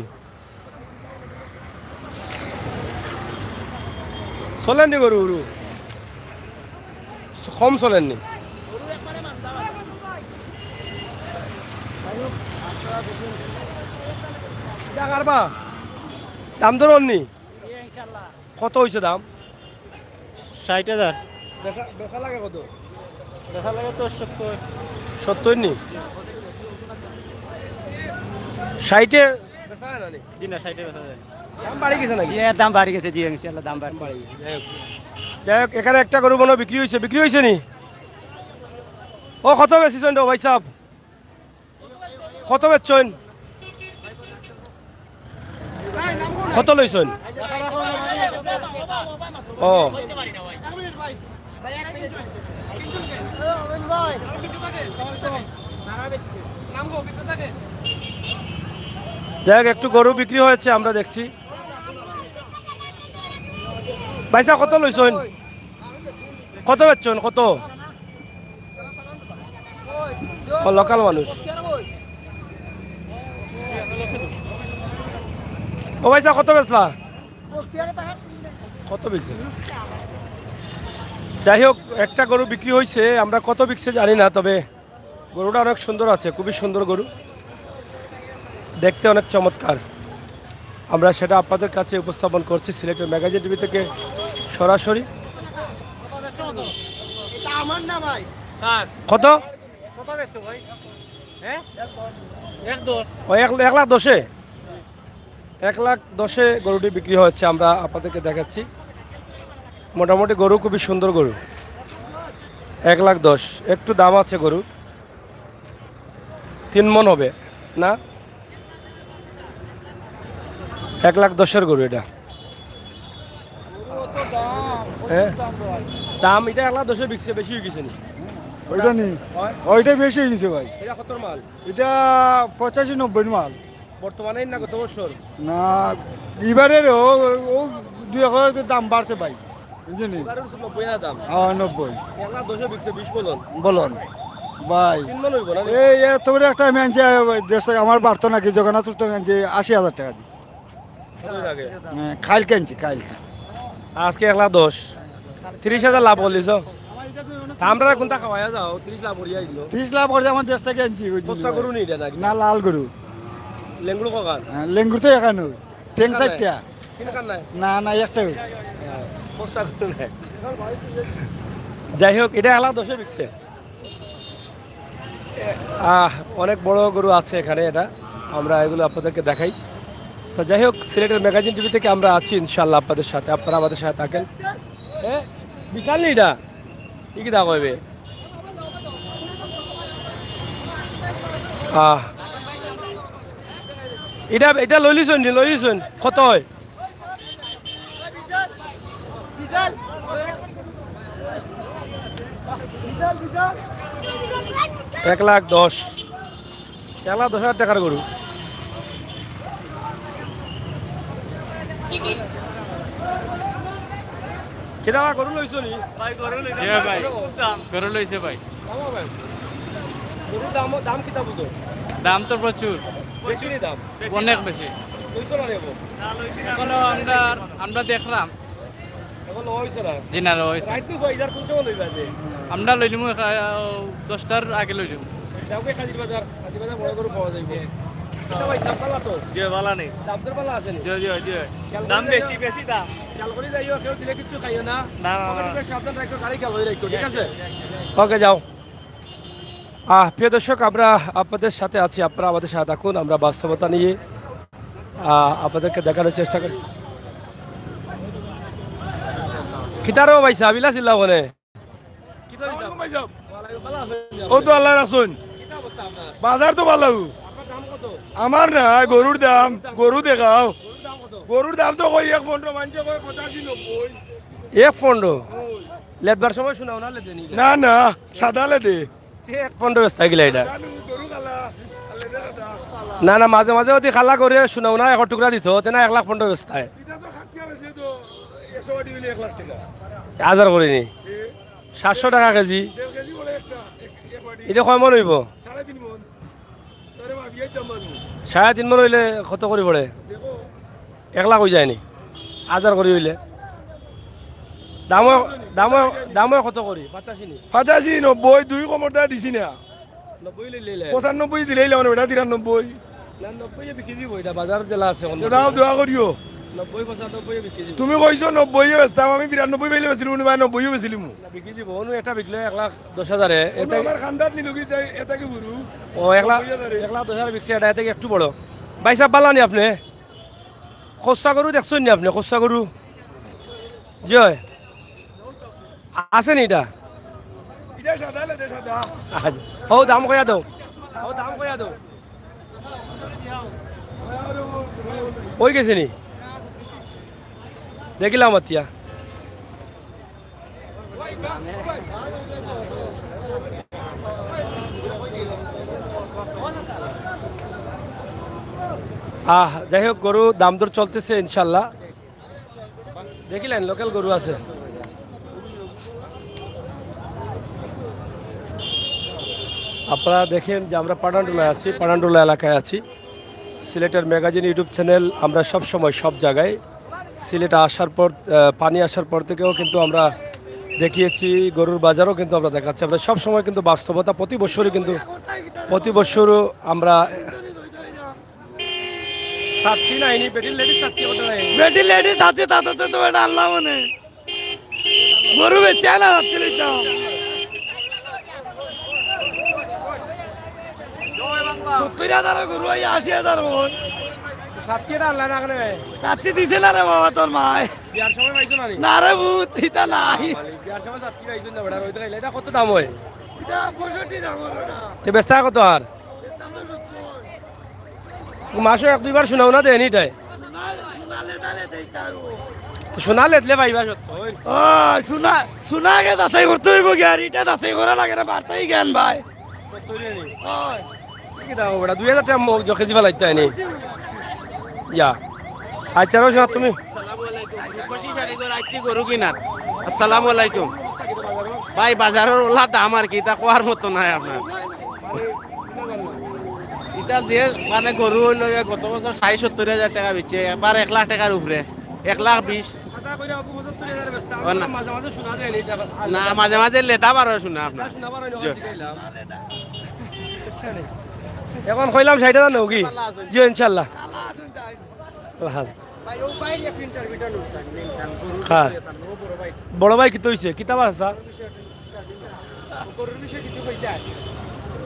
চলেননি গরু গরু? কম চলেননি? দাম দর অননি? কত হয়েছে দাম? ষাট হাজার। বেচা লাগে কত? বেচা লাগে তো সত্তর। সত্তর নি? ষাটে বেচা হয় না নি? জি না, ষাটে বেচা যায়। দাম বাড়ি গেছে নাকি? জি, এর দাম বাড়ি গেছে, জি, ইনশাল্লাহ দাম বাড়ি। বাড়ি গেছে। যাই হোক, যাই হোক, এখানে একটা গরু মনে হয় বিক্রি হয়েছে, বিক্রি হয়েছে নি? ও, কত বেচছেন রে ভাই সাহেব? কত বেচছেন? কত লইছেন? ও, যাই হোক, একটু গরু বিক্রি হয়েছে, আমরা দেখছি। ভাইসা, কত লইছেন? কত বেচছেন? কত? ও, লোকাল মানুষ। ও ভাইসা, কত বেচলা? কত বিকছে? যাই হোক, একটা গরু বিক্রি হয়েছে, আমরা কত বিকছে জানি না, তবে গরুটা অনেক সুন্দর আছে, খুবই সুন্দর গরু, দেখতে অনেক চমৎকার। আমরা সেটা আপনাদের কাছে উপস্থাপন করছি সিলেটের ম্যাগাজিন টিভি থেকে সরাসরি। এটা আমার না ভাই। কার? কত? কত বেচছো ভাই? হ্যাঁ? এক দশ। ও, এক, এক লাখ দশে? এক লাখ দশে গরুটি বিক্রি হচ্ছে, আমরা আপনাদেরকে দেখাচ্ছি। মোটামুটি গরু খুবই সুন্দর গরু। এক লাখ দশ, একটু দাম আছে গরু, তিন মণ হবে না? এক লাখ দশের গরু এটা। হ্যাঁ? দাম এটা এক লাখ দশে বিকছে, বেশি হয়ে গেছে নি? ওইটা নি? হয়? ওইটাই বেশি হয়ে গেছে ভাই। এটা কতর মাল? এটা পঁচাশি নব্বই মাল। বর্তমানে না গত বছর? না, এবারের ও, ও দুই এক হাজার দাম বাড়ছে ভাই, বুঝলি? এবারে হচ্ছে নব্বই হাজার দাম। হ্যাঁ, নব্বই। এক লাখ দশে বিকছে বিশ বলন। বলন। ভাই, তিন মণ হইব না? এই এত বড় একটা আমি আনছি, আহ, দেশ থেকে আমার বাড়তো নাকি, জগন্নাথ পুর থেকে আনছি আশি হাজার টাকা দিয়ে। কত লাগে? হ্যাঁ, কালকে আনছি, কালকে। আজকে এক লাখ দশ। তিরিশ হাজার লাভ করলিছ? তা আমরা কোনটা খাওয়াইয়া যাও? তিরিশ লাভ করিয়া আইছো। তিরিশ লাভ করে আমার দেশ থেকে আনছি, ওই জন্য। ফর্সা গরু নি এটা নাকি? না, লাল গরু। লেঙ্গুর কখান? হ্যাঁ, লেঙ্গুর তো এখানে। ঠেং চারটা। তিনখান নাই? না, না, একটাই। ফর্সা গরু নাই। যাই হোক, এটা এক লাখ দশে বিকছে। আহ, অনেক বড় গরু আছে এখানে, এটা আমরা এগুলো আপনাদেরকে দেখাই। তো যাই হোক, সিলেটের ম্যাগাজিন টিভি থেকে আমরা আছি ইনশাল্লাহ আপনাদের সাথে, আপনারা আমাদের সাথে থাকেন। এ, বিশাল নি এটা? কি কি দাম হইবে? আহ, এটা, এটা লইলিছন নি, লইলিছন? কত হয়? এক লাখ দশ। এক লাখ দশ হাজার টাকার গরু। কেটা বা গরু লইছো নি? ভাই, গরু লইছে। জি ভাই। দাম। গরু লইছে ভাই। দাম হবে। গরুর দাম, দাম কিতা বুঝো? দাম তো প্রচুর। বেশি নি দাম? অনেক বেশি। লইছো না রে বাবু? এখনো আমরা, আমরা দেখলাম। এখন লওয়া হইছে না? জি না, লওয়া হইছে। রাইত নু কয়, ইদার কোন সময় লইবা যে? আমরা লইলিমু এখা-, দশটার আগে লইলিমু। যাও গে কাজির বাজার, কাজির বাজার বড় গরু পাওয়া যাইব। এটা ভাই, সব ভালা তো? জি, ভালা নি। দাম দর ভালা আছে নি? জি, জি, জি। খেয়াল করে দাম যাইও। বেশি, বেশি দাম। খেয়াল করে যাইও, কেউ দিলে কিচ্ছু খাইও না। না, না, না। পকেটে সাবধান রাখো, গাড়ি খেয়াল করে রাখো, ঠিক আছে? ওকে, যাও। আহ, প্রিয় দর্শক, আমরা আপনাদের সাথে আছি, আপনারা আমাদের সাথে থাকুন। আমরা বাস্তবতা নিয়ে, আহ, আপনাদেরকে দেখানোর চেষ্টা করি। কিতারও ভাই সাহেব, ইলা চিল্লা ওখানে। ও তো আল্লাহ রাসুন। বাজার তো ভালো। আমার না, গরুর দাম, গরু দেখাও। গরুর দাম তো কই এক পনেরো, মানষে কয় পঁচাশি, নব্বই। এক পনেরো? লেদবার সময় শুনাও না, লেদে নি। না, না, সাদা লেদে। এক পনেরো বেচতা গিলা এটা। না, না, মাঝে মাঝে যদি খালা করে শুনাও না, এক টুকরা দিত, তে না এক লাখ পনেরো বেচতায়। হাজার করি নি। সাতশো টাকা কেজি। এটা কয় মন অইবো? সাড়ে তিন মন অইলে কত করি পড়ে? এক লাখ অই যায়নি? হাজার করি অইলে? দামও, দামও, দামও কত করি? পঁচাশি নি? পঁচাশি, নব্বই, দুই কমর দায় দিছি না। নব্বই লইলে ইলা। পঁচানব্বই দিলে ইলা, মানে, বেটা, তিরানব্বই। না, নব্বই এ বিক্রি দিব, এটা বাজার যেলা আছে, এখন তো দাও, দোয়া করিও। নব্বই, পঁচানব্বই এ বিক্রি দিব। তুমি কইছো নব্বই এ বেচতাম, আমি বিরানব্বই পাইলে বেচিলিমু, ভাই, নব্বই এ বেচিলিমু। না, বিক্রি দিব, অনু এটা বিকলে এক লাখ দশ হাজারে, অনু এটা আমার খান্দাত নিল কি, তাই এটা কি গরু? ও, এক লাখ, নব্বই হাজারে। এক লাখ দশ হাজার বিকছে, এটা, এটা কি একটু বড়। ভাই সাহেব, ভালা নি আপনি? খোসা গরু দেখছইন নি আপনি? খোসা গরু? জি অয়। আছে নি এটা? এটা সাদা, এটা সাদা। আচ্ছা। ও দাম কইয়া দাও। ও দাম কইয়া দাও। অই গেছে নি? দেখিলাম আতিয়া। আহ, যাই হোক, গরু দাম দর চলতেছে ইনশাল্লাহ। দেখিলেন, লোকাল গরু আছে। আপনারা দেখেন যে আমরা পাঠানটুলায় আছি, পাঠানটুলা এলাকায় আছি। সিলেটের ম্যাগাজিন YouTube চ্যানেল, আমরা সব সময় সব জায়গায় সিলেটে আসার পর, আহ, পানি আসার পর থেকেও কিন্তু আমরা দেখিয়েছি, গরুর বাজারও কিন্তু আমরা দেখাচ্ছি। আমরা সব সময় কিন্তু বাস্তবতা, প্রতি বছরই কিন্তু, প্রতি বছরও আমরা ছাত্রী নাইনি, বেটির লেডিস ছাত্রী কত নাই? বেটির লেডিস আছে, তাতে তো তোমার আল্লাহ মনে। গরু বেশি আনা ছাত্রী লইতাম। সত্তর হাজার গরু, এই আশি হাজার মন। ছাত্রী এটা আল্লাহ না কেনে? ছাত্রী দিছে না রে বাবা তোর মায়। বিয়ার সময় পাইছো না নি? না রে ভূত, এটা নাই। বিয়ার সময় ছাত্রী পাইছো না বেটা, রইতে খাইলে। এটা কত দাম হয়? এটা পঁয়ষট্টি দাম হয় বেটা। তে বেচতা কত আর? মাসে এক দুইবার শুনাও না দেন এটাই। তো সোনা লেদলে পাইবা সত্য। ও, সোনা, সোনা আগে যাচাই করতে হইব কি আর এটা যাচাই করা লাগে না, বার্তাই জ্ঞান ভাই। সত্য রে নি? ওই। কি দাম বেটা? দুই হাজার টাকা মগ কেজি ফালাইতে হয়নি। ইয়া। আচ্ছা, রোশন, তুমি? আসসালামু আলাইকুম। রূপসী শাড়ি ঘর আইছি গরু কিনার। আসসালামু আলাইকুম। ভাই, বাজারর ওলা দাম আর কি, তা কওয়ার মতো নাই আপনার। ইটা যে মানে গরু অইলো গিয়া গত বছর ষাইট সত্তইর হাজার টেকা বেচছে, এবার এক লাখ টেকার উপরে, এক লাখ বিশ। চাচা কইরা অপু পঁচাত্তর হাজার বেচতা, ও না। মাঝে মাঝে শুনা যায় নি, এটা আর না, মাঝে মাঝে লেদা বারো শুনা আপনার। শুনা বারো নি, জি। ওখান থেকে আইলাম। বুঝছেন নি? এখন কইলাম ষাইট হাজার নেও কি? জি, ইনশাল্লাহ। আল্লাহ হাফেজ। ভাই, ও ভাই, এক ইন্টারভিউটা নিউজ, নিউজ, গরুর কার? বিষয়ে তার, ও বড় ভাই। বড় ভাই, কিতা অইছে? কিতা বা, স্যার? গরুর বিষয়ে কিছু কইতা?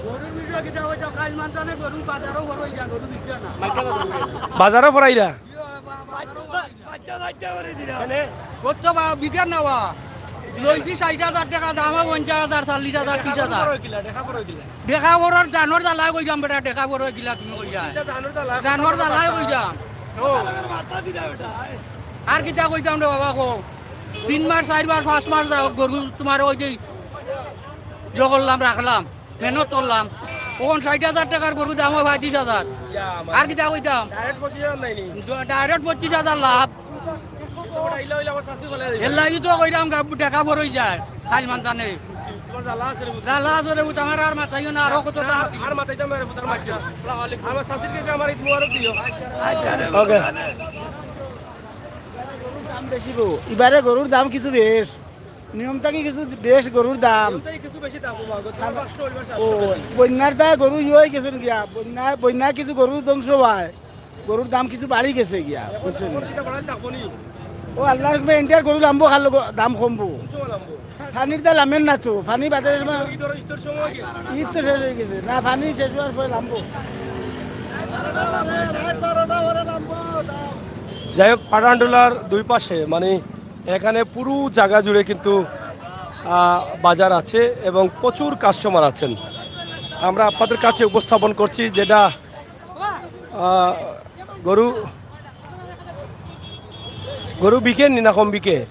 গরুর বিষয়ে কিতা কইতা? কাইল মানতানে গরু বাজারও বড় অই যায়, গরু বিক্রি না। বাজারও ফরাইরা? বাজারও বড় অই যায়। কেনে? গরু তো বা-, বিক্রি না বা। লইছি ষাইট হাজার টেকা দাম, পঞ্চাশ হাজার, চল্লিশ হাজার, ত্রিশ হাজার। দেখা বড়র জানর জ্বালায় কইতাম বেটা, দেখা বড় গিলা তুমি কইয়া। জানর জ্বালায় কইতাম। ও। আর কিতা কইতাম রে বাবা কও? তিন মাস, চাইর মাস, পাঁচ মাস যাও, গরু তোমার ওই যে ইয়ে করলাম, রাখলাম, মেহনত করলাম। অখন ষাইট হাজার টেকার গরু দাম অয় পঁয়ত্রিশ হাজার। আর কিতা কইতাম? ডাইরেক্ট পঁচিশ হাজার নাইনি? ডাইরেক্ট পঁচিশ হাজার লাভ। এর লাগি তো কইরাম গা-, দেখা বড় অই যায়, খাইল মানতানে। জ্বালা আছে রে, আমার আর মাতাইও না, আরো কত দাম দিল। আর মাতাইতাম না রে, আমার চাচির কাছে আমার ঈদ মুবারক দিও। ওকে। দাম বেশি গো। ইবারে গরুর দাম কিছু বেশ। নিয়ম থাকি কিছু বেশ গরুর দাম। নিয়ম থাকি কিছু বেশি দাম, বাবা। গত বার পাঁচশো, এবার ও, সাতশো বেশি। বন্যার দায় গরু ইয়ে অই গেছে গিয়া। বন্যায়, বন্যায় কিছু গরু ধ্বংস অয়। গরুর দাম কিছু বাড়ি গেছে গিয়া, বুঝছেন? ও আল্লাহর হুকুমে ইন্ডিয়ার গরু লামবো, খালো গ-, দাম কমবো। পানির দাম লামের না তো, পানি বাদে সময় ঈদ তো শেষ হয়ে গেছে। না, পানি শেষ হওয়ার পরে লামবো। যাই হোক, পাঠানটুলার দুই পাশে, মানে, এখানে পুরো জায়গা জুড়ে কিন্তু আহ, বাজার আছে এবং প্রচুর কাস্টমার আছেন। আমরা আপনাদের কাছে উপস্থাপন করছি যেটা আহ, গরু গরু বিকের নি না কম বিকে?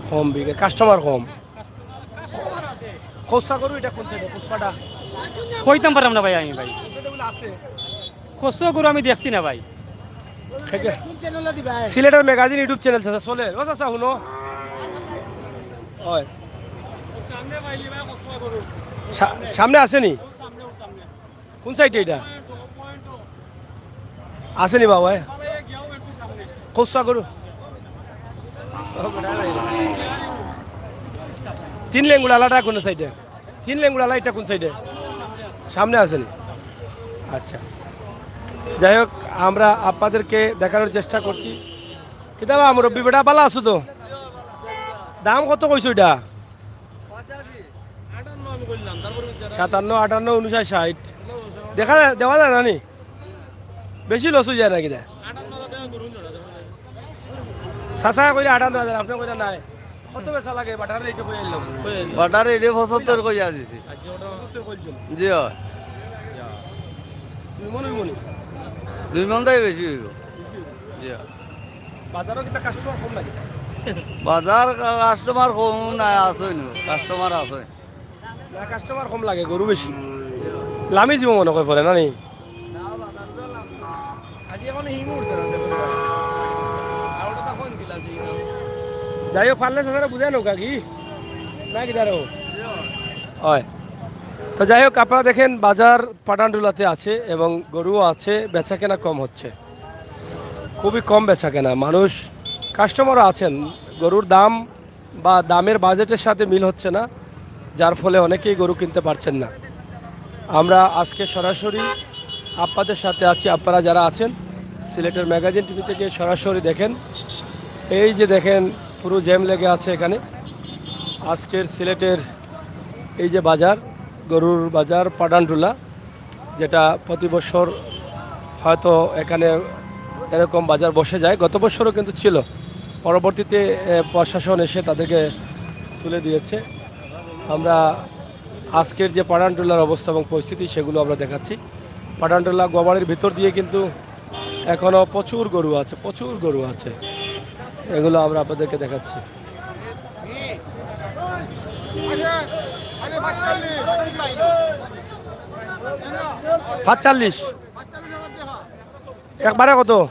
কম বিকে, কাস্টমার কম। খোসা গরু এটা কোন সাইডে? খোসাটা কইতাম পারলাম না ভাই আমি ভাই। আছে। খোসা গরু আমি দেখছি না ভাই। কোন চ্যানেলটা দিবা? সিলেটের ম্যাগাজিন ইউটিউব চ্যানেল আছে, চলে। ও চাচা, শুনো। ওই। সা- সামনে আসেনি? কোন সাইডে এটা? আসেনি বাবা, এ? খোসা গরু। তিন লেঙ্গুড়া আলাটা কোন সাইডে? তিন লেঙ্গুড়া আলা এটা কোন সাইডে? সামনে আসেনি। আচ্ছা, যাই হোক, আমরা আপনাদেরকে দেখানোর চেষ্টা করছি। কিতা বা মুরব্বি বেটা, ভালা আছো তো? দাম কত কইছো এটা? সাতান্ন, আটান্ন, উনষাট, ষাট। দেখা যায়, দেওয়া যায় না নি? বেশি লস হয়ে যায় নাকি? চাচা কইলে আটান্ন হাজার, আপনি কইলে নাই। কত বেচা লাগে? বাটার রেটে কই আইলাম। বাটার রেটে পঁচাত্তর কইয়া দিছি। জি হয়। দুই মন হইব নি? দুই মন তাই বেশি হইব। জি হয়। বাজারও কিন্তু কাস্টমার কম লাগে। বাজার কাস্টমার কম নাই, আছে নু, কাস্টমার আছে। না, কাস্টমার কম লাগে, গরু বেশি। লামি জীব মনে কয় পরে না নি? আজি এখন হিং উঠছে না, দেখুন। যাই হোক, পারলে সাথে বুঝে নৌকা কি? না কি জানো? হয়। তো যাই হোক, আপনারা দেখেন বাজার পাঠানটুলাতে আছে এবং গরুও আছে, বেচা কেনা কম হচ্ছে, খুবই কম বেচা কেনা। মানুষ, কাস্টমারও আছেন, গরুর দাম বা দামের বাজেটের সাথে মিল হচ্ছে না, যার ফলে অনেকেই গরু কিনতে পারছেন না। আমরা আজকে সরাসরি আপনাদের সাথে আছি, আপনারা যারা আছেন সিলেটের ম্যাগাজিন টিভি থেকে সরাসরি দেখেন। এই যে দেখেন, পুরো জ্যাম লেগে আছে এখানে। আজকের সিলেটের এই যে বাজার, গরুর বাজার পাঠানটুলা, যেটা প্রতি বছর হয়তো এখানে এরকম বাজার বসে যায়, গত বছরও কিন্তু ছিল, পরবর্তীতে এ, প্রশাসন এসে তাদেরকে তুলে দিয়েছে। আমরা আজকের যে পাঠানটুলার অবস্থা এবং পরিস্থিতি, সেগুলো আমরা দেখাচ্ছি। পাঠানটুলা গোয়াবাড়ির ভিতর দিয়ে কিন্তু এখনও প্রচুর গরু আছে, প্রচুর গরু আছে, এগুলো আমরা আপনাদেরকে দেখাচ্ছি। পাঁচচল্লিশ। একবারে কত?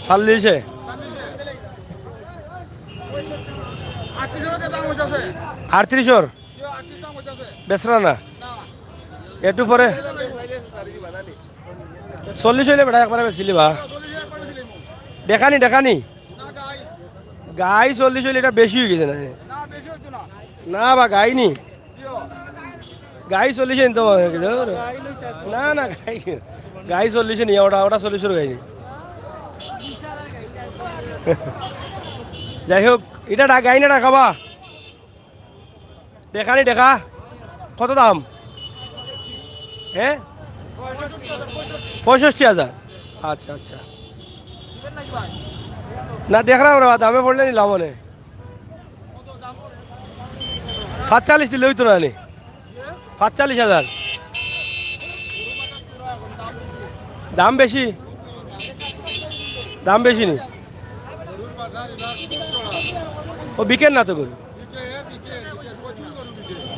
চল্লিশে। আটত্রিশর বেচরা না? একটু পরে চল্লিশ হইলে বেটা একবারে বেচিলি বা। দেখানি, দেখানি। গাই চল্লিশ হইলে এটা বেশি হয়ে গেছে না? না বা, গাই নি। গাই চল্লিশে নিতে হবে। না, না, গাই, গাই চল্লিশে নিয়ে ওটা, ওটা চল্লিশের গাই নি। যাই হোক, এটা ডা-, গাই না, দেখাবা। দেখানি, দেখা। কত দাম? হ্যাঁ, পঁয়ষট্টি হাজার। আচ্ছা, আচ্ছা। না, দেখলাম রে, দামে পড়লে নিলাম মনে। পাঁচচল্লিশ দিলে হইতো না নি? পাঁচচল্লিশ হাজার। দাম বেশি? দাম বেশি নি? ও, বিকেন না তো গরু।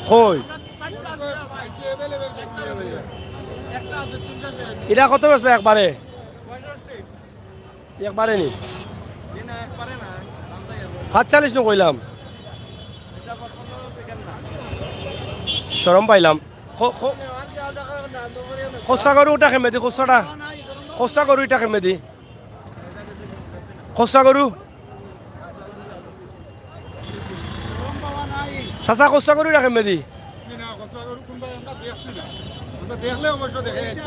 কই? এটা কত বেচবে একবারে? একবারে নি? পাঁচচল্লিশ নু কইলাম। শরম পাইলাম। খ-, খ-, খোসা গরু ওটা কেমে দি, খোসাটা? খোসা গরু এটা কেমে দি? খোসা গরু? চাচা, খোসা গরু এটা কেমে দি? দেখলে অবশ্য দেখা যাচ্ছে।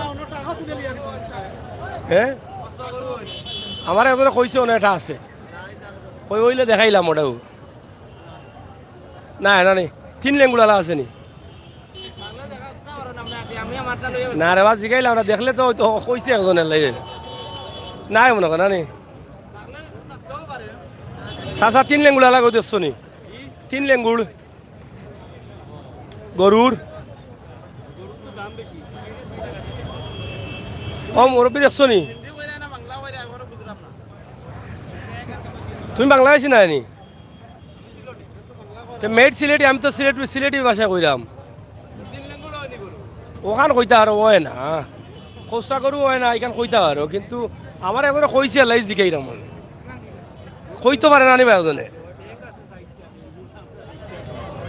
হ্যাঁ, আমার একজনে কইছে অনেক একটা আছে, কই অইলে দেখাইলাম ওটাও। না, না নি, তিন লেঙ্গুড়ালা আছে নি? না রে বা, জিগাইলাম না, দেখলে তো ওই তো কইছে একজনে লাই। নাই মনে করে না নি। চাচা, তিন লেঙ্গুড়ালা গরু দেখছো নি? তিন লেঙ্গুড় গরুর। ও মুরব্বী, দেখছো নি? তুমি বাংলাদেশি না নি? তো মেড সিলেটি, আমি তো সিলেটি, সিলেটি ভাষা কইরাম। ওখান কইতা আরো অয় না, খোসা গরু অয় না, এখান কইতা আরো। কিন্তু আমার একজনে কইছে, লাই জিগাইরাম আমি। কইতো পারে না নি বা একজনে।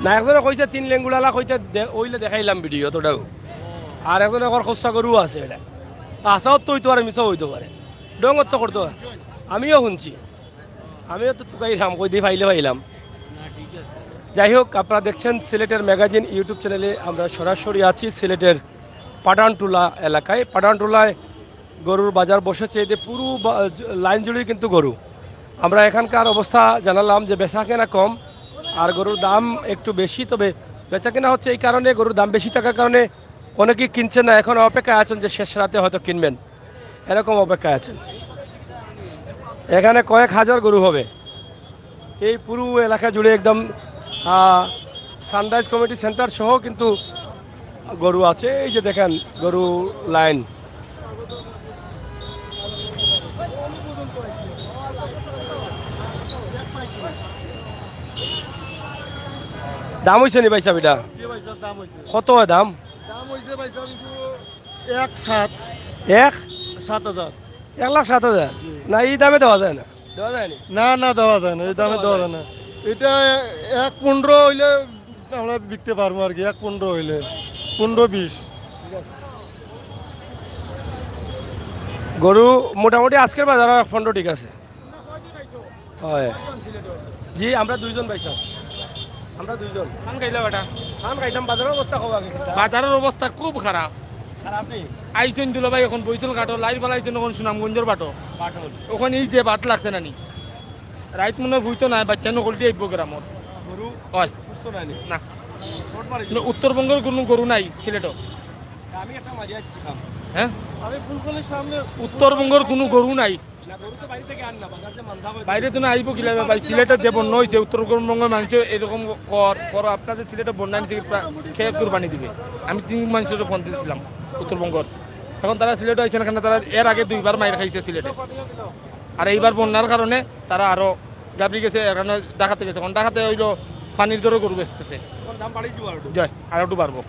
না, একজনে কইছে তিন লেঙ্গুড়ালা কইতে দে-, অইলে দেখাইলাম ভিডিও তোটাও। আর একজনে কর খোসা গরু আছে এটা। আসাও তো অইতো পারে, মিছাও অইতো পারে। ডঙ্গর তো করতো পারে। আমিও শুনছি। আমিও তো তুকাইরাম, কই দি পাইলে পাইলাম। যাই হোক, আপনারা দেখছেন সিলেটের ম্যাগাজিন YouTube চ্যানেলে। আমরা সরাসরি আছি সিলেটের পাঠানটুলা এলাকায়। পাঠানটুলায় গরুর বাজার বসেছে, এতে পুরো বা-, লাইন জুড়েই কিন্তু গরু। আমরা এখানকার অবস্থা জানালাম যে বেচা কেনা কম আর গরুর দাম একটু বেশি, তবে বেচা কেনা হচ্ছে এই কারণে, গরুর দাম বেশি থাকার কারণে অনেকেই কিনছেন না, এখন অপেক্ষায় আছেন যে শেষ রাতে হয়তো কিনবেন, এরকম অপেক্ষায় আছেন। এখানে কয়েক হাজার গরু হবে। এই পুরো এলাকা জুড়ে একদম, আহ, সানরাইজ কমিউনিটি সেন্টার সহ কিন্তু গরু আছে। এই যে দেখেন, গরু লাইন। দাম হইছে নি ভাই সাহেব এটা? জি ভাই সাহেব, দাম হইছে। কত হয় দাম? দাম হইছে ভাই সাহেব, একটু এক সাত। এক? সাত হাজার। এক লাখ সাত হাজার? জি। না, এই দামে দেওয়া যায় না। দেওয়া যায় না? না, না, দেওয়া যায় না, এই দামে দেওয়া যায় না। এটা এক পনেরো হইলে আমরা বিকতে পারবো আর কি, এক পনেরো হইলে, পনেরো বিশ। ঠিক আছে। গরু মোটামুটি আজকের বাজারও এক পনেরো ঠিক আছে। হয়। জি, আমরা দুইজন ভাই সাহেব। আমরা দুইজন। পান খাইলা বেটা? পান খাইতাম, বাজারের অবস্থা কও আগে কিতা? বাজারের অবস্থা খুব খারাপ। খারাপ নি? আইছইন দুলাভাই এখন বইছল ঘাটো, লাইর বালা আইছইন এখন সুনামগঞ্জর বাটো। বাটো। ওখানে এই যে বাট লাগছে না নি? রাইত মনে হয় ভুইতো নাই, বাচ্চা নকল দিয়ে আইবো গ্রামত। গরু? হয়। সুস্থ নাই নি? না। শর্ট মারি না, উত্তরবঙ্গর কোনো গরু নাই সিলেটো। আমি একটা মাঝে আসছিলাম। হ্যাঁ? আমি ফুলকলির সামনে উত্তরবঙ্গর কোনো গরু নাই। না, গরু তো বাইরে থেকে আন না, বাজার যে মান্দা হয়েছে। বাইরে তো না আইবো কিলা ভাই? সিলেটে যে বন্যা হয়েছে, উত্তরবঙ্গের মানুষে এরকম কর, কর, আপনাদের সিলেটে বন্যা নিচে প্রা-, কে কুরবানি দিবে? আমি তিন মানুষের ফোন দিয়েছিলাম উত্তরবঙ্গর। এখন তারা সিলেটে আইছে না কেন? তারা এর আগে দুইবার মাইর খাইছে সিলেটে। আর এইবার বন্যার কারণে তারা আরো গাবড়ি গেছে, এখানে ডাকাতে গেছে। এখন ডাকাতে হইলো পানির দরে গরু বেচতেছে। এখন দাম বাড়িয়ে দিব আর একটু। যায়, আর একটু বাড়বো।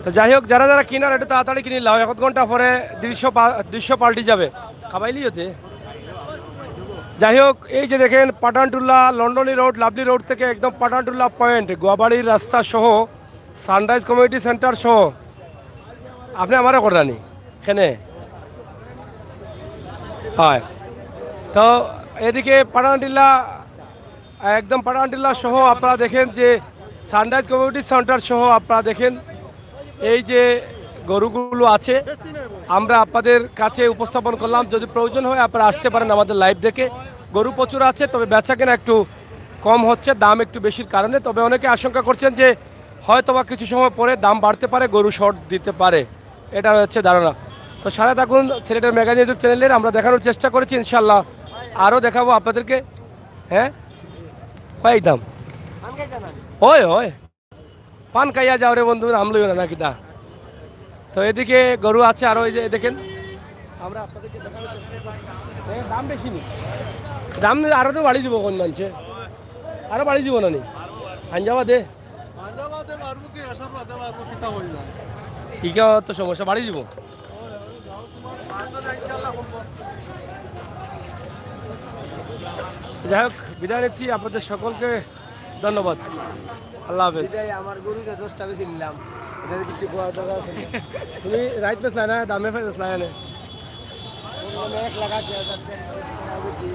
তো যাই হোক, যারা যারা কিনার একটু তাড়াতাড়ি কিনি লাও, এক আধ ঘন্টা পরে দৃশ্য পা-, দৃশ্য পাল্টি যাবে। খাবাইলি হতে। যাই হোক, এই যে দেখেন পাঠানটুলা, লন্ডনি রোড, লাভলি রোড থেকে একদম পাঠানটুলা পয়েন্ট, গোয়াবাড়ির রাস্তা সহ, সানরাইজ কমিউনিটি সেন্টার সহ, আপনি আমারে করানি এখানে। হয়। তো এদিকে পাঠানটিলা, একদম পাঠানটিলা সহ আপনারা দেখেন যে সানরাইজ কমিউনিটি সেন্টার সহ আপনারা দেখেন এই যে গরুগুলো আছে, আমরা আপনাদের কাছে উপস্থাপন করলাম। যদি প্রয়োজন হয় আপনারা আসতে পারেন আমাদের লাইভ দেখে। গরু প্রচুর আছে, তবে বেচা কেনা একটু কম হচ্ছে, দাম একটু বেশির কারণে। তবে অনেকে আশঙ্কা করছেন যে হয়তোবা কিছু সময় পরে দাম বাড়তে পারে, গরু শর্ট দিতে পারে, এটা হচ্ছে ধারণা। তো সাথে থাকুন সিলেটের ম্যাগাজিন YouTube চ্যানেলের, আমরা দেখানোর চেষ্টা করেছি, ইনশাল্লাহ আরও দেখাবো আপনাদেরকে। হ্যাঁ, কয়েক দাম। ওই ওই, পান খাইয়া যাও রে বন্ধু, নাম লইও না, না কিতা? তো এদিকে গরু আছে আরো, এই যে দেখেন, আমরা আপনাদেরকে দেখানোর চেষ্টা করছি। এ, দাম বেশি নি? দাম আরো তো বাড়ি দিব কোন মানছে? আরো বাড়ি দিব না নি? আঞ্জাবা দে। আঞ্জাবা দে মারবো কি, এসব রাতে মারবো, কিতা হইল? ইকা তো সমস্যা, বাড়ি দিব। যাই হোক, বিদায় নিচ্ছি আপনাদের সকলকে। ধন্যবাদ, আল্লাহ হাফেজ। বিদায়, আমার গরু যে দশটা বেশি নিলাম, এটার কিছু করার দরকার আছে না? তুমি রাইত বেচলা না, দামে ফের বেচলা এনে? এক লাখ আশি হাজার টাকা বেশি।